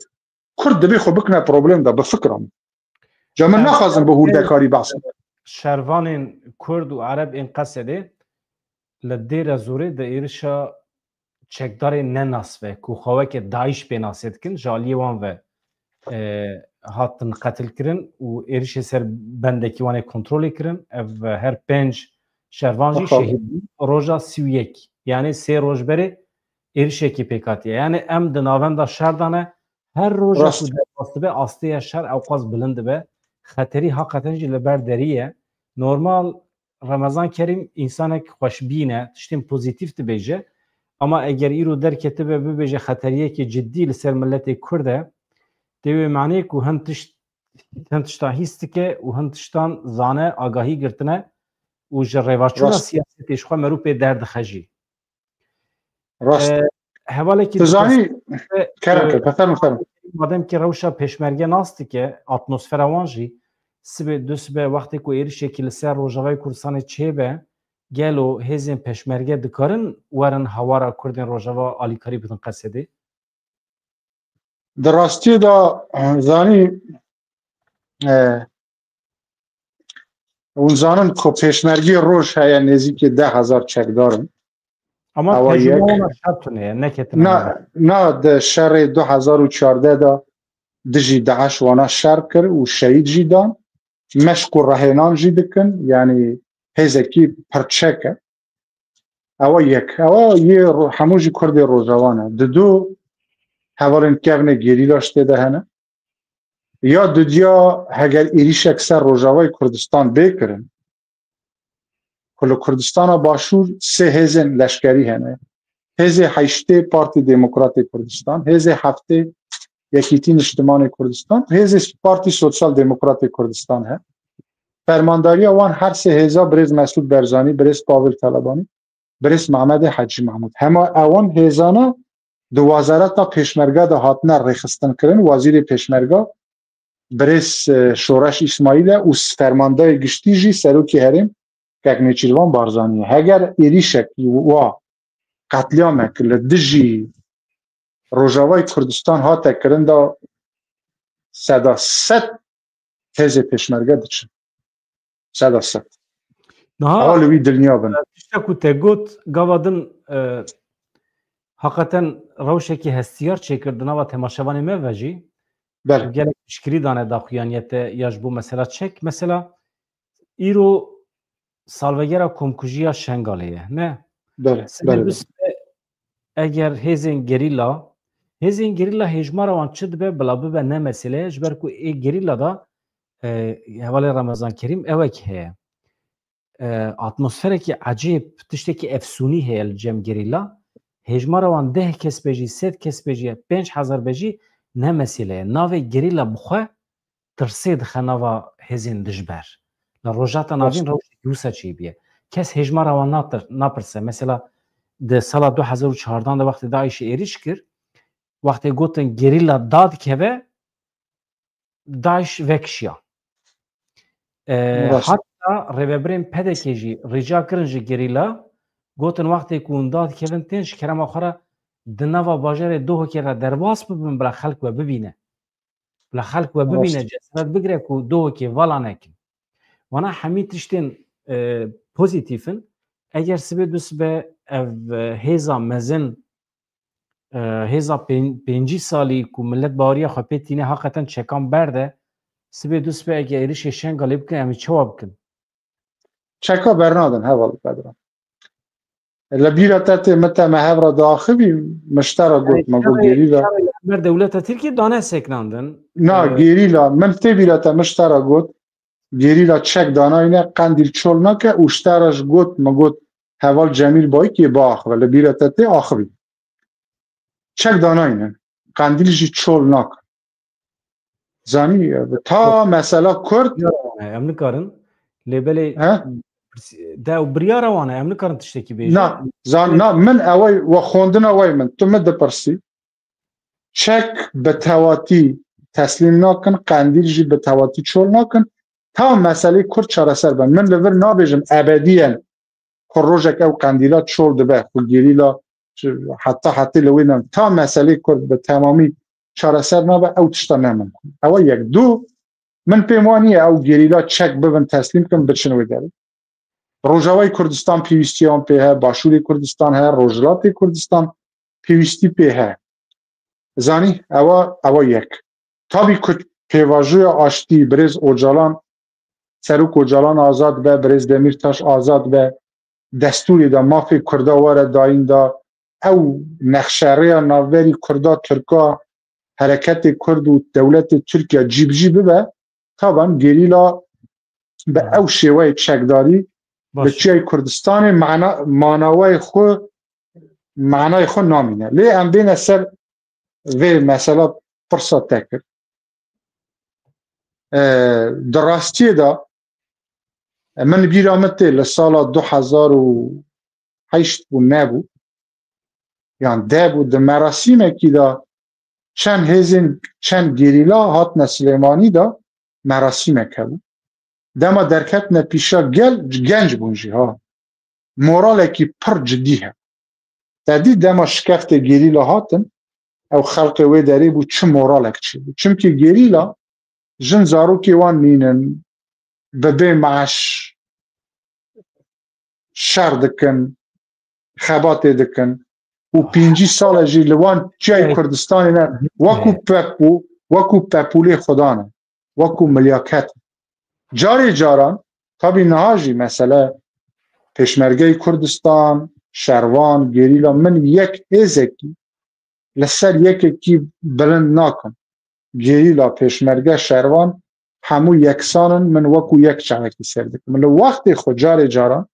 Kurd divê xwe bikine problem de, bi fikra min. Ca min naxwazim bi hûrdekarî behs bikim. Şervanên Kurd û Ereb ên Qesedê li Dêre Zorê di êrişa çekdarên nenas ve ku xwe weke DAIŞ pênasê dikin, ji aliyê wan ve, e, hatin qetilkirin û êrişê ser bendekî wan ê kontrolê kirin. Ev her pênc şervan jî şehîd bûn. Roja sî û yek, yanî sê roj berê êrişekî pêk hatiye. Yanî em di navenda şer de ne, her roja ku derbas dibe, astê ya şer ewqas bilind dibe. Xeterî heqeten jî li ber derî ye. Normal Remezan Kerîm însanek xweşbîn e, tiştên pozîtîf dibêje. Ama eger îro derketibe bibêje xeteriyekê cidî li ser miletê Kurd e, tê wê maneyê ku hin tişt, hin tiştan hîs dike û hin tiştan zane, agahî girtine û ji rêvaçûna siyasetê ji xwe merû pê derdixe jî. Rast. E, hevalekî Tu zanî, dikes-, e, kerem e, kir, feferm, feferm. Madem ki rewşa pêşmerge nas dike, atmosfera wan jî, sibê, du sibe, wextê ku êrişekî li ser Rojavayê Kurdistanê çêbe, gelo hêzên pêşmerge dikarin werin hawara Kurdên Rojava alîkarî bidin Qesedê? Di rastiyê de, e, zanî, e, hûn zanin ku pêşmergê roj heye nêzîkî deh hezar çekdar in. Ama Ewa tecrübe yek. Ona şer tune ye, neketine Na, nava. Na di şerê du hezar û çardeh de dijî DAIŞ wana şer kir û şehîd jî dan. Meşk û rehênan jî dikin, yanî hêzekî pirçek e. Ewa yek. Ewa yê ro-, hemû jî Kurdê Rojava ne. Didu hevalên kevnê gerîla ji tê de hene. Ya dudiya heger êrîşek ser Rojavayê Kurdistan bê kirin, ku li Kurdistana Başûr sê hêzên leşkerî hene. Hêzê heştê Partî Demokratê Kurdistan, hêzê heftê Yekîtî Niştimanê Kurdistan, hêzê Partî Sosyal Demokratê Kurdistan he. Fermandariya wan her sê hêza birêz Mesûd Berzanî, birêz Pavel Telebanî, birêz Mehmedê Hecî Mehmûd. Hema ewan hêzana di wezareta pêşmerge de hatine rêxistinkirin, wezîrê pêşmerge birêz, e, Şoreş Îsmaîl e û s-, fermandayê giştî jî serokê herêm Kek Nêçîrvan Barzanî ye. Heger êrîşekî wa qetlîamek li dijî Rojavayê Kurdistan hate kirin de seda sed hêzê pêşmerge diçin. Seda sed. Niha Ewa li wî dilniya bin. Tiştek ku te got, gava din, e, heqeten rewşekî hestiyar çêkir di nava temaşevanê me ve jî. Belê. Gelek piştgirî dane daxuyaniyete ya ji bo mesela çek. Mesela îro salvegera komkujiya Şengalê ye, ne? Belê, Sibê belê, du belê. Sibê eger hêzên gerîla, hêzên gerîla hêjmara wan çi dibe, bila bibe ne mesele ye, ji ber ku ê gerîla da, e, hevalê Remezan Kerîm ewek heye. E, atmosferekî ecêb, tiştekî efsûnî heye li cem gerîla. Hêjmara wan deh kes be jî, sed kes be jî, pênc hezar be jî, ne mesele ye. Navê gerîla bi xwe tirsê dixe nava hêzên dijber. Li Rojhilata Navîn rewşekî wisa çêbûye. Kes hêjmara wan natir-, napirse. Mesela di sala du hezar û çardan de wextê DAIŞê êrîş kir, wextê gotin gerîla dadikeve, DAIŞ vekişiya. E, Baş. Hatta rêvebirên P D K jî rica kirin ji gerîla, gotin wextê ku hûn dadikevin tên ji kerema xwe re di nava bajarê Duhokê re derbas bibin, bila xelk we bibîne. Bila xelk we bibîne, Rast. Cesaret bigire ku Duhokê vala nekin. Wana hemî tiştên, e, pozîtîf in. Eger sibê du sibe ev, e, hêza mezin, e, hêza pên-, pêncî salî ku milet baweriya xwe pê tîne, heqeten çekan berde, sibê du sibe eger êrişê Şengalê bikin, em ê çawa bikin? Çeka bernadin, heval Bedran. Li bîra te tê, min te me hev re diaxivî, min ji te re got, me got gerîla. Ber dewleta Tirkiyê dane seknandin. Na, e, gerîla, min tê bîra te, min ji te re got, gerîla çek danayne, qendîl çol nake û ji te re ji got, min got, heval Cemîl Bayikê biaxive, li bîra te tê, axivî. Çek danayne, qendîl jî çol nake. Zanî, ta mesela Kurd. Biryara wan e, em nikarin. Lê belê He? Pirs-, de û biryara wan e, em nikarin tiştekî bêjin. Na, zan, na, min ew ê, we xwendina we min, tu min dipirsî. Çek bi tewatî teslîm nakin, qendîl jî bi tewatî çol nakin. Ta meselê Kurd çareser be. Min li vir nabêjim ebediyen ku rojek ew qendîla çol dibe, ku gerîla heta hetê li wê ne. Ta meselê Kurd bi temamî çareser nabe, ew tişta ne mimkun. Ew e yek. Du, min pê wan niye ew gerîla çek bibin, teslîm kin, biçin wê derê. Rojavayê Kurdistan pêwîstiya wan pê heye, Başûrê Kurdistan heye, Rojhilatê Kurdistan pêwîstî pê heye. Zanî, ewa, ewa yek. Tabî ku pêvajoya aştî, birêz Ocalan, Serok Ocalan azad be, birêz Demîrtaş azad be, destûrê de mafê Kurda were dayîn de, ew nexşerêya navberî Kurda, Tirka, hereketê Kurd û dewletê Tirkiye cî bi cî bibe, taban gerîla bi ew şêweyê çekdarî Baş. Li Çiyayê Kurdistanê mana, manawayê xwe, manayê xwe namîne. Lê em bêne ser vê mesela pirsa te kir. E, di rastiyê de, e, min bîra min tê li sala du hezar û heşt bû, nebû, yan deh bû, di merasîmekî de çend hêzên, çend gerîla hatine Silêmanî de, merasîmek hebû. Dema derketine pîşa gel, genc bûn jî, ha. Moralekî pir cidî hebû. Te dî dema şikeftê gerîla hatin, ew xelqê wê derê bû, çi moralek çêbû. Çimkî gerîla jin zarokê wan nînin, bi bê meş şer dikin, xebatê dikin û pêncî sal e jî li wan çiyayê Kurdistanê ne, wekû pepû, wekû pepûlê xwedan e, wekû milyaket. Carê caran, tabî niha jî mesele pêşmergeyê Kurdistan, şervan, gerîla, min yek hêzekî li ser yekekî bilind nakim. Gerîla, pêşmerge, şervan hemû yeksan in, min wekû yek çavekî sêr dikim. Min li wextê xwe carê caran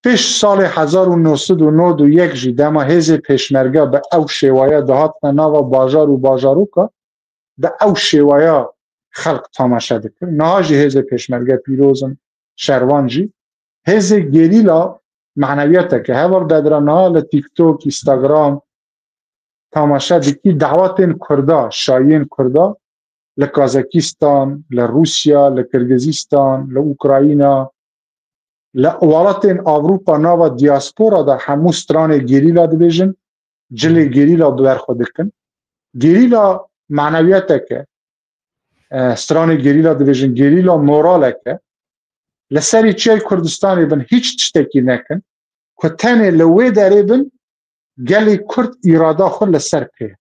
pêş salê hezar û neh sed û nod û yek jî dema hêzê pêşmerge bi ew şêwaya dihatine nava bajar û bajaroka, bi ew şêwaya xelk tamaşe dikir. Niha jî hêzê pêşmerge pîroz in, şervan jî. Hêzê gerîla manewiyeteke. Heval Bedra niha li TikTok, Instagram tamaşe dikî dawetên Kurda, şayiyên Kurda li Kazakistan, li Rûsya, li Kirgizistan, li Ukrayna, Li welatên Ewropa nava diaspora de hemû stranê gerîla dibêjin, cilê gerîla bi ber xwe dikin. Gerîla manewiyeteke, e, stranê gerîla dibêjin, gerîla moraleke. Li serê çiyayê Kurdistanê bin hîç tiştekî nekin, ku tenê li wê derê bin gelê Kurd îrada xwe li ser pê.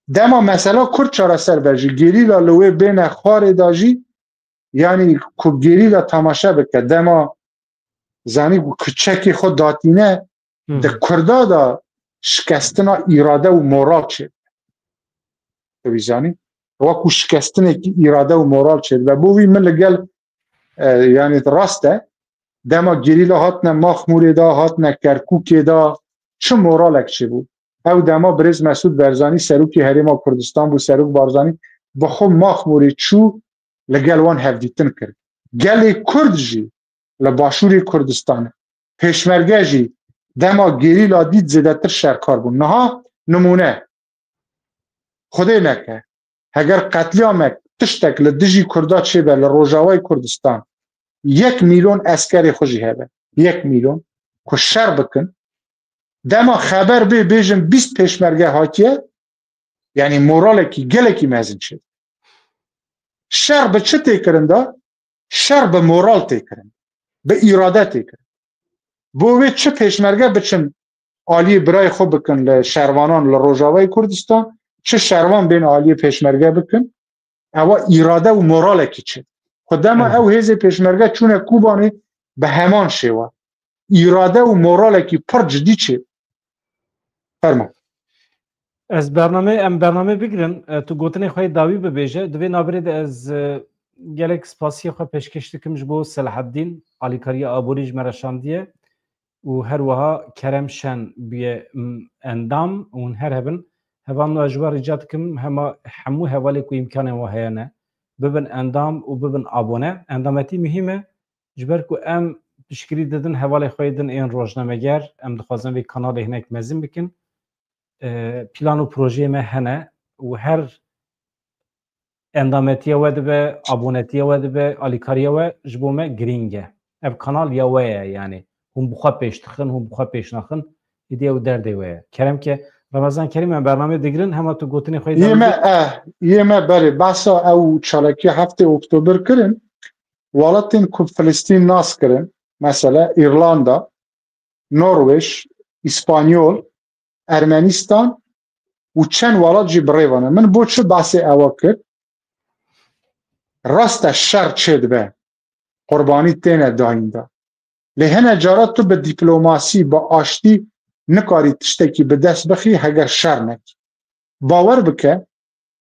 Dema mesela Kurd çareser be jî, gerîla li wê bêne xwarê de jî, yanî ku gerîla temaşe bike, dema zanî ku çekê xwe datîne, di Kurda de şikestina îrade û moral çê. Tu vî zanî? Wekû şikestinekî îrade û moral çêdibe. Bo wî min li gel, e, yanî rast e, dema gerîla hatine Maxmûrê de, hatine Kerkûkê de, çi moralek çêbû. Ew dema birêz Mesûd Barzanî serokê Herêma Kurdistan bû, Serok Barzanî bi xwe Maxmûrê çû, li gel wan hevdîtin kir. Gelê Kurd jî li Başûrê Kurdistanê, pêşmerge jî dema gerîla dît zêdetir şerkar bûn. Niha nimûne, Xwedê neke, heger qetlîamek, tiştek li dijî Kurda çêbe li Rojavayê Kurdistan, yek milyon eskerê xwe jî hebe, yek milyon, ku şer bikin, dema xeber bê bêjin bîst pêşmerge hatiye, yanî moralekî gelekî mezin çê. Şer bi çi tê kirin de? Şer bi moral tê kirin, bi îrade tê kirin. Bo wê çi pêşmerge biçin aliyê birayê xwe bikin li şervanan li Rojavayê Kurdistan, çi şervan bên aliyê pêşmerge bikin, ewa îrade û moralekî çê. Xwe dema ew hêzê pêşmerge çûne Kobanê bi heman şêwe. Îrade û moralekî pir cidî çê. Fermo. Ez bername, em bername bigirin. E, tu gotinê xwe yê dawî bibêje. Di vê navberê de ez, e, gelek spasiya xwe pêşkêş dikim ji bo Selahaddîn, alîkariya aborî ji me re şandiye û her wiha Kerem Şen bûye, m, endam û hûn her hebin. Hevalno, ez ji we rica dikim, hema hemû hevalê ku îmkanên we heye ne, bibin endam û bibin abone. Endametî muhîm e, ji ber ku em piştgirî didin hevalê xwe yê din ên rojnameger, em dixwazin vê kanalê hinek mezin bikin. E, plan û projeyê me hene û her endametiya we dibe, abonetiya we dibe, alîkariya we ji bo me girîng e. Ev kanal ya we ye, yanî hûn bi xwe pêş dixin, hûn bi xwe pêş naxin, êdî ew derdê we ye. Kerem ke, Remezan Kerîm, em bernameyê digirin, hema tu gotinê xwe yê Yê dawî me, bik. Eh, yê me berê, behsa ew çalakî heftê Oktober kirin, welatên ku Filistîn nas kirin, mesela Îrlanda, Norwêj, Îspanyol, Ermenîstan û çend welat jî bi rê ve ne. Min bo çi behsê ewa kir? Rast e, şer çêdibe, qurbanî têne dayîn de. Lê hene cara tu bi dîplomasî, bi aştî nikarî tiştekî bi dest bixî heger şer nekî. Bawer bike,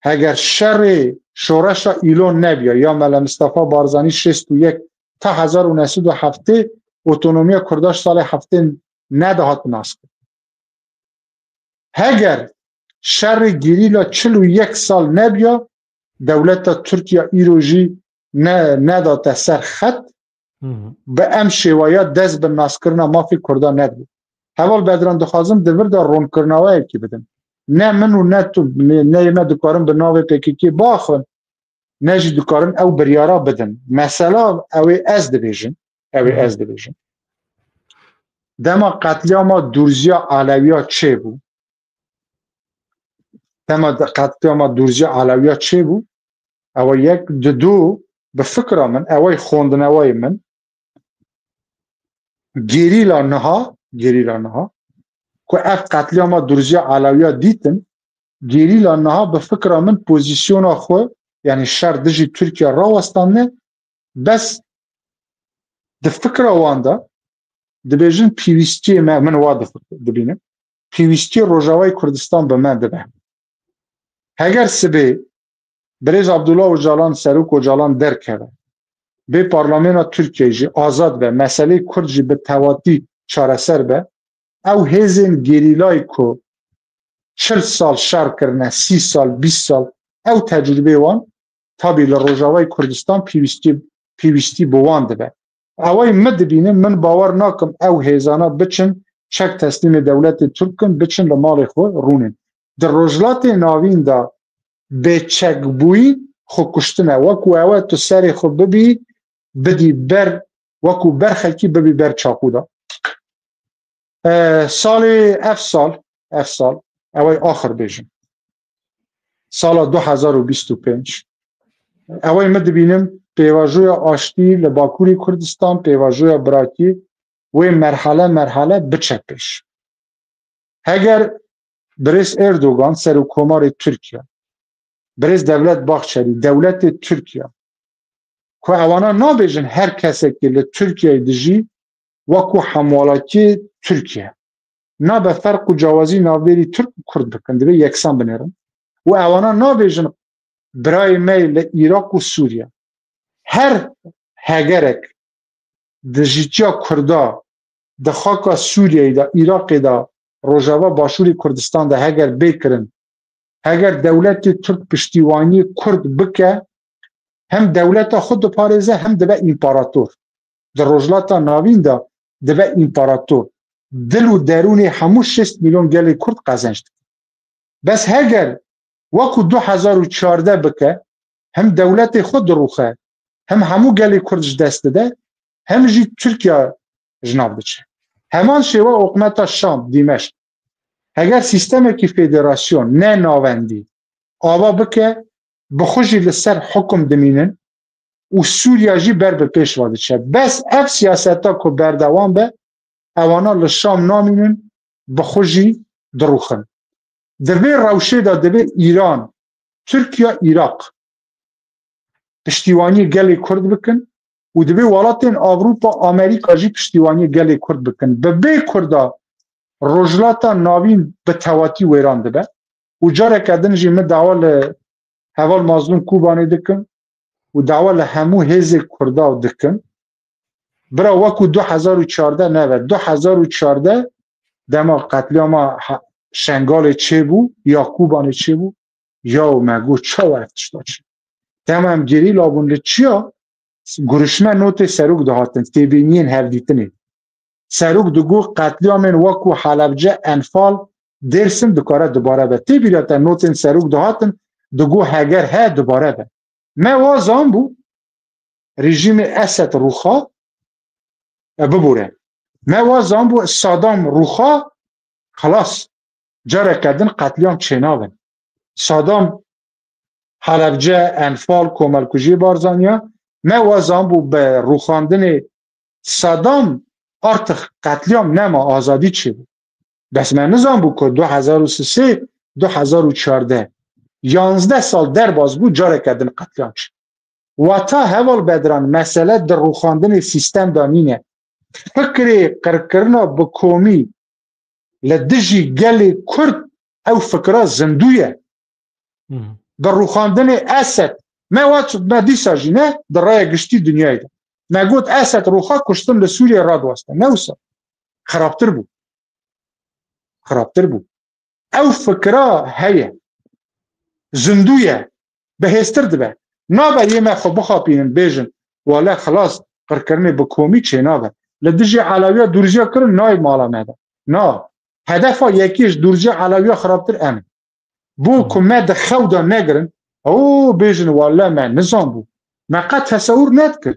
heger şerê şoreşa îlon nebiya, ya Mele Mistefa Barzanî şêst û yek ta hezar û neh sed û heftê, otonomiya Kurda ji salê heftê nedihat naskirin. Heger şerê gerîla çil û yek sal nebiya, dewleta Tirkiye îro jî ne, nedate ser xet, Hı hı. bi em şêwaya dest bi naskirina mafê Kurda nedibû. Heval Bedran, dixwazim di vir de ronkirina we yekî bidim. Ne min û ne tu, ne, ne me dikarin bi navê P K K biaxivin, ne jî dikarin ew biryara bidin. Mesela ew ê ez dibêjim, ew ê Hı hı. ez dibêjim. Dema qetlîama Dûrziya Elewiya çêbû, dema de qetlîama Dûrziya Elewiya çêbû, ew yek, didu, bi fikra min, ew xwendinewayê min, gerîla niha, gerîla niha, ku ev qetlîama Dûrziya Elewiya dîtin, gerîla niha bi fikra min pozîsyona xwe, yanî şer dijî Tirkiye rawestandine, bes di fikra wan de dibêjin pêwîstiyê me, min wa dif-, dibînim, pêwîstiyê Rojavayê Kurdistan bi me dibe. Heger sibê birêz Abdullah Ocalan, Serok Ocalan derkeve, bê Parlamena Tirkiyeyê jî azad be, meseleyê Kurd jî bi tewatî çareser be, ew hêzên gerîlayê ku çil sal şer kirine, sî sal, bîst sal, ew tecrûbeyê wan tabî li Rojavayê Kurdistan pêwîstî, pêwîstî bi wan dibe. Ewayî min dibînim, min bawer nakim ew hêzana biçin, çek teslîmê dewletê Tirk kin, biçin li malê xwe rûnin. Di Rojhilatê Navîn de bêçekbûyî xwekuştin e. Wekû ew e tu serê xwe bibî, bidî ber wekû berxekî bibî ber çaqû de. E, salê ev sal, ev sal, ew ê axir bêjim. Sala du hezar û bîst û pênc, ew ê min dibînim pêvajoya aştî li Bakurê Kurdistan, pêvajoya birakî wê merhale merhale biçe pêş. Heger birêz Erdogan, serokkomarê Tirkiye, birêz Devlet Bahçelî, dewletê Tirkiye, ku ewana nabêjin her kesekî li Tirkiyeyê dijî wekû hemwelatiyê Tirkiye. Nabe ferq û cawazî navbêrî Tirk û Kurd bikin, divê yeksan binêrin. Û ewana nabêjin birayê me li Iraq û Sûriye. Her hegerek dijîtiya Kurda di xaka Sûriyeyê de, Iraqê de, Rojava Başûrê Kurdistan de heger bê kirin, heger dewletê Tirk piştîwaniyê Kurd bike, hem dewleta xwe diparêze, hem dibe împarator. Di Rojhilata Navîn de dibe împarator. Dil û derûnê hemû şêst milyon gelê Kurd qezenc dike. Bes heger wekû du hezar û çardeh bike, hem dewletê xwe dirûxe, hem hemû gelê Kurd ji dest dide, hem jî Tirkiye ji nav diçe. Heman şêwe oqmeta Şam, Dîmeşq. Heger sîstemekî federasyon ne navendî ava bike, bi xwe jî li ser hukum dimînin û Sûriya jî ber bi pêş ve diçe. Bes ev siyaseta ku berdewam be, ewana li Şam namînin, bi xwe jî dirûxin. Di vê rewşê de divê Îran, Tirkiye, Iraq piştîwaniyê gelê Kurd bikin û divê welatên Ewropa, Amerîka jî piştîwaniyê gelê Kurd bikin. Bi bê Kurda Rojhilata Navîn bi tewatî wêran dibe. Û careke din jî min dawa li heval Mazlûm Kobanê dikim û dawa li hemû hêzê Kurda dikim. Bira, wekû du hezar û çardeh nebe. Du hezar û çardeh dema qetlîama he-, Şengalê çêbû, ya Kobanê çêbû, ya me got, çawa ev tişta çi? Dema em gerîla bûn li çiya, gurişme notê serok dihatin, têbîniyên hevdîtinê. Serok digot, qetlîamên wekû Helebce, Enfal, Dêrsim dikare dubare be. Tê bîra te notên serok dihatin, digot, heger he, dubare be. Me wa zanbû, rejîmê Esed rûxa, e, bibûre. Me wa zanbû, Sadam rûxa, xilas, careke din qetlîam çênabin. Sadam Helebce, Enfal, komelkujiyê Barzaniya, me wa zanbû bi rûxandinê Sadam artık qetlîam nema, azadî çêbû. Bes me nizanbû ku du hezar û sisê, du hezar û çardeh, yanzdeh sal derbas bû, careke din qetlîam çi. Wata heval Bedran, mesele di rûxandinê sîstem de nîne. Fikrê qirkirina bi komî li dijî gelê Kurd, ew fikra zindû ye. Hı hı. Bi rûxandinê Esed, me wet, me dîsa jî ne, di raya giştî dinyayê de. Me got Esed rûxa kuştin li Sûriyê radiweste. Ne wisa. Xirabtir bû. Xirabtir bû. Ew fikra heye. Zindû ye. Bihêztir dibe. Nabe yê me xwe bixapînin, bêjin, wele xilas, qirkirinê bi komî çênabe. Li dijî Elewiya dûrciya kirin nayê mala me de. Na. Hedefa yekê ji dûrciya Elewiya xirabtir em in. Bo ku me di xew de negirin, ew bêjin, wele me nizanbû. Me qet tesewir nedikir.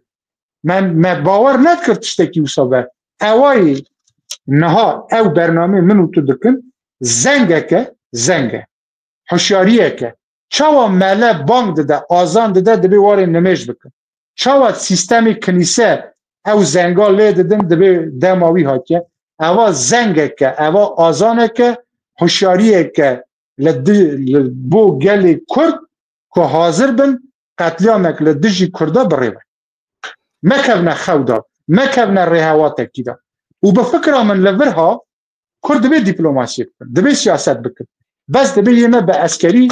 Me, me bawer nedikir tiştekî wisa be. Ewayî niha ew bernameyê min û tu dikin, zengeke, zenge. Hişyariyeke. Çawa mele bang dide, azan dide, dibê warê nimêj bikin. Çawa sîstemê kinîse ew zenga lê didin, dibê dema wî hatiye. Eva zengeke, eva azaneke, hişyariyeke li di-, li bo gelê Kurd ku hazir bin qetlîamek li dijî Kurda birêve. Mekevne xew de, mekevne rêhewatekî de. Û bi fikra min li vir ha, Kurd divê dîplomasiyê bikin, divê siyaset bikin. Bes divê yê me bi eskerî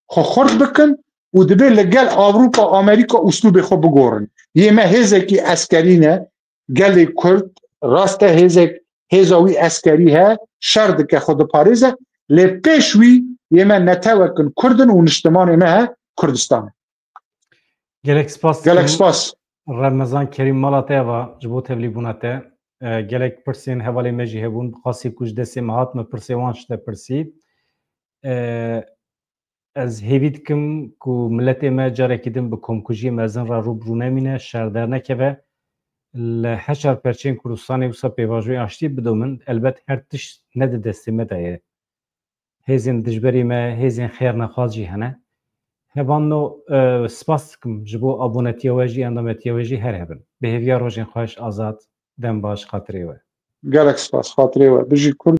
xwe xurt bikin û divê li gel Ewropa, Amerîka uslûbê xwe bigorin. Yê me hêzekî eskerî ne, gelê Kurd, rast e, hêzek, hêza wî eskerî he, şer dike, xwe diparêze, lê pêş wî yê me netewek in Kurd in û niştimanê me he Kurdistan e. Gelek spas Gelek dikim. Spas. Remezan Kerîm, mala te eva ji bo tevlîbûna te. E, gelek pirsên hevalê me jî hebûn, bi qasî ku ji destê me hat, me pirsê wan ji te pirsî. E, ez hêvî dikim ku miletê me carekî din bi komkujiyê mezin re rû bi rû nemîne, şer dernekeve. li heşar perçeyên Kurdistanê wisa pêvajoyê aştiyê bidomin, elbet her tişt ne di destê me de ye. Hêzên dijberî me, hêzên xêrnexwaz jî hene. Hevalno, e, spas dikim ji bo abonetiya we jî, endametiya we jî her hebin. Bi hêviya rojên xweş, Azad, dem baş, xatirê we. Gelek spas, xatirê we. Bijî Kurd.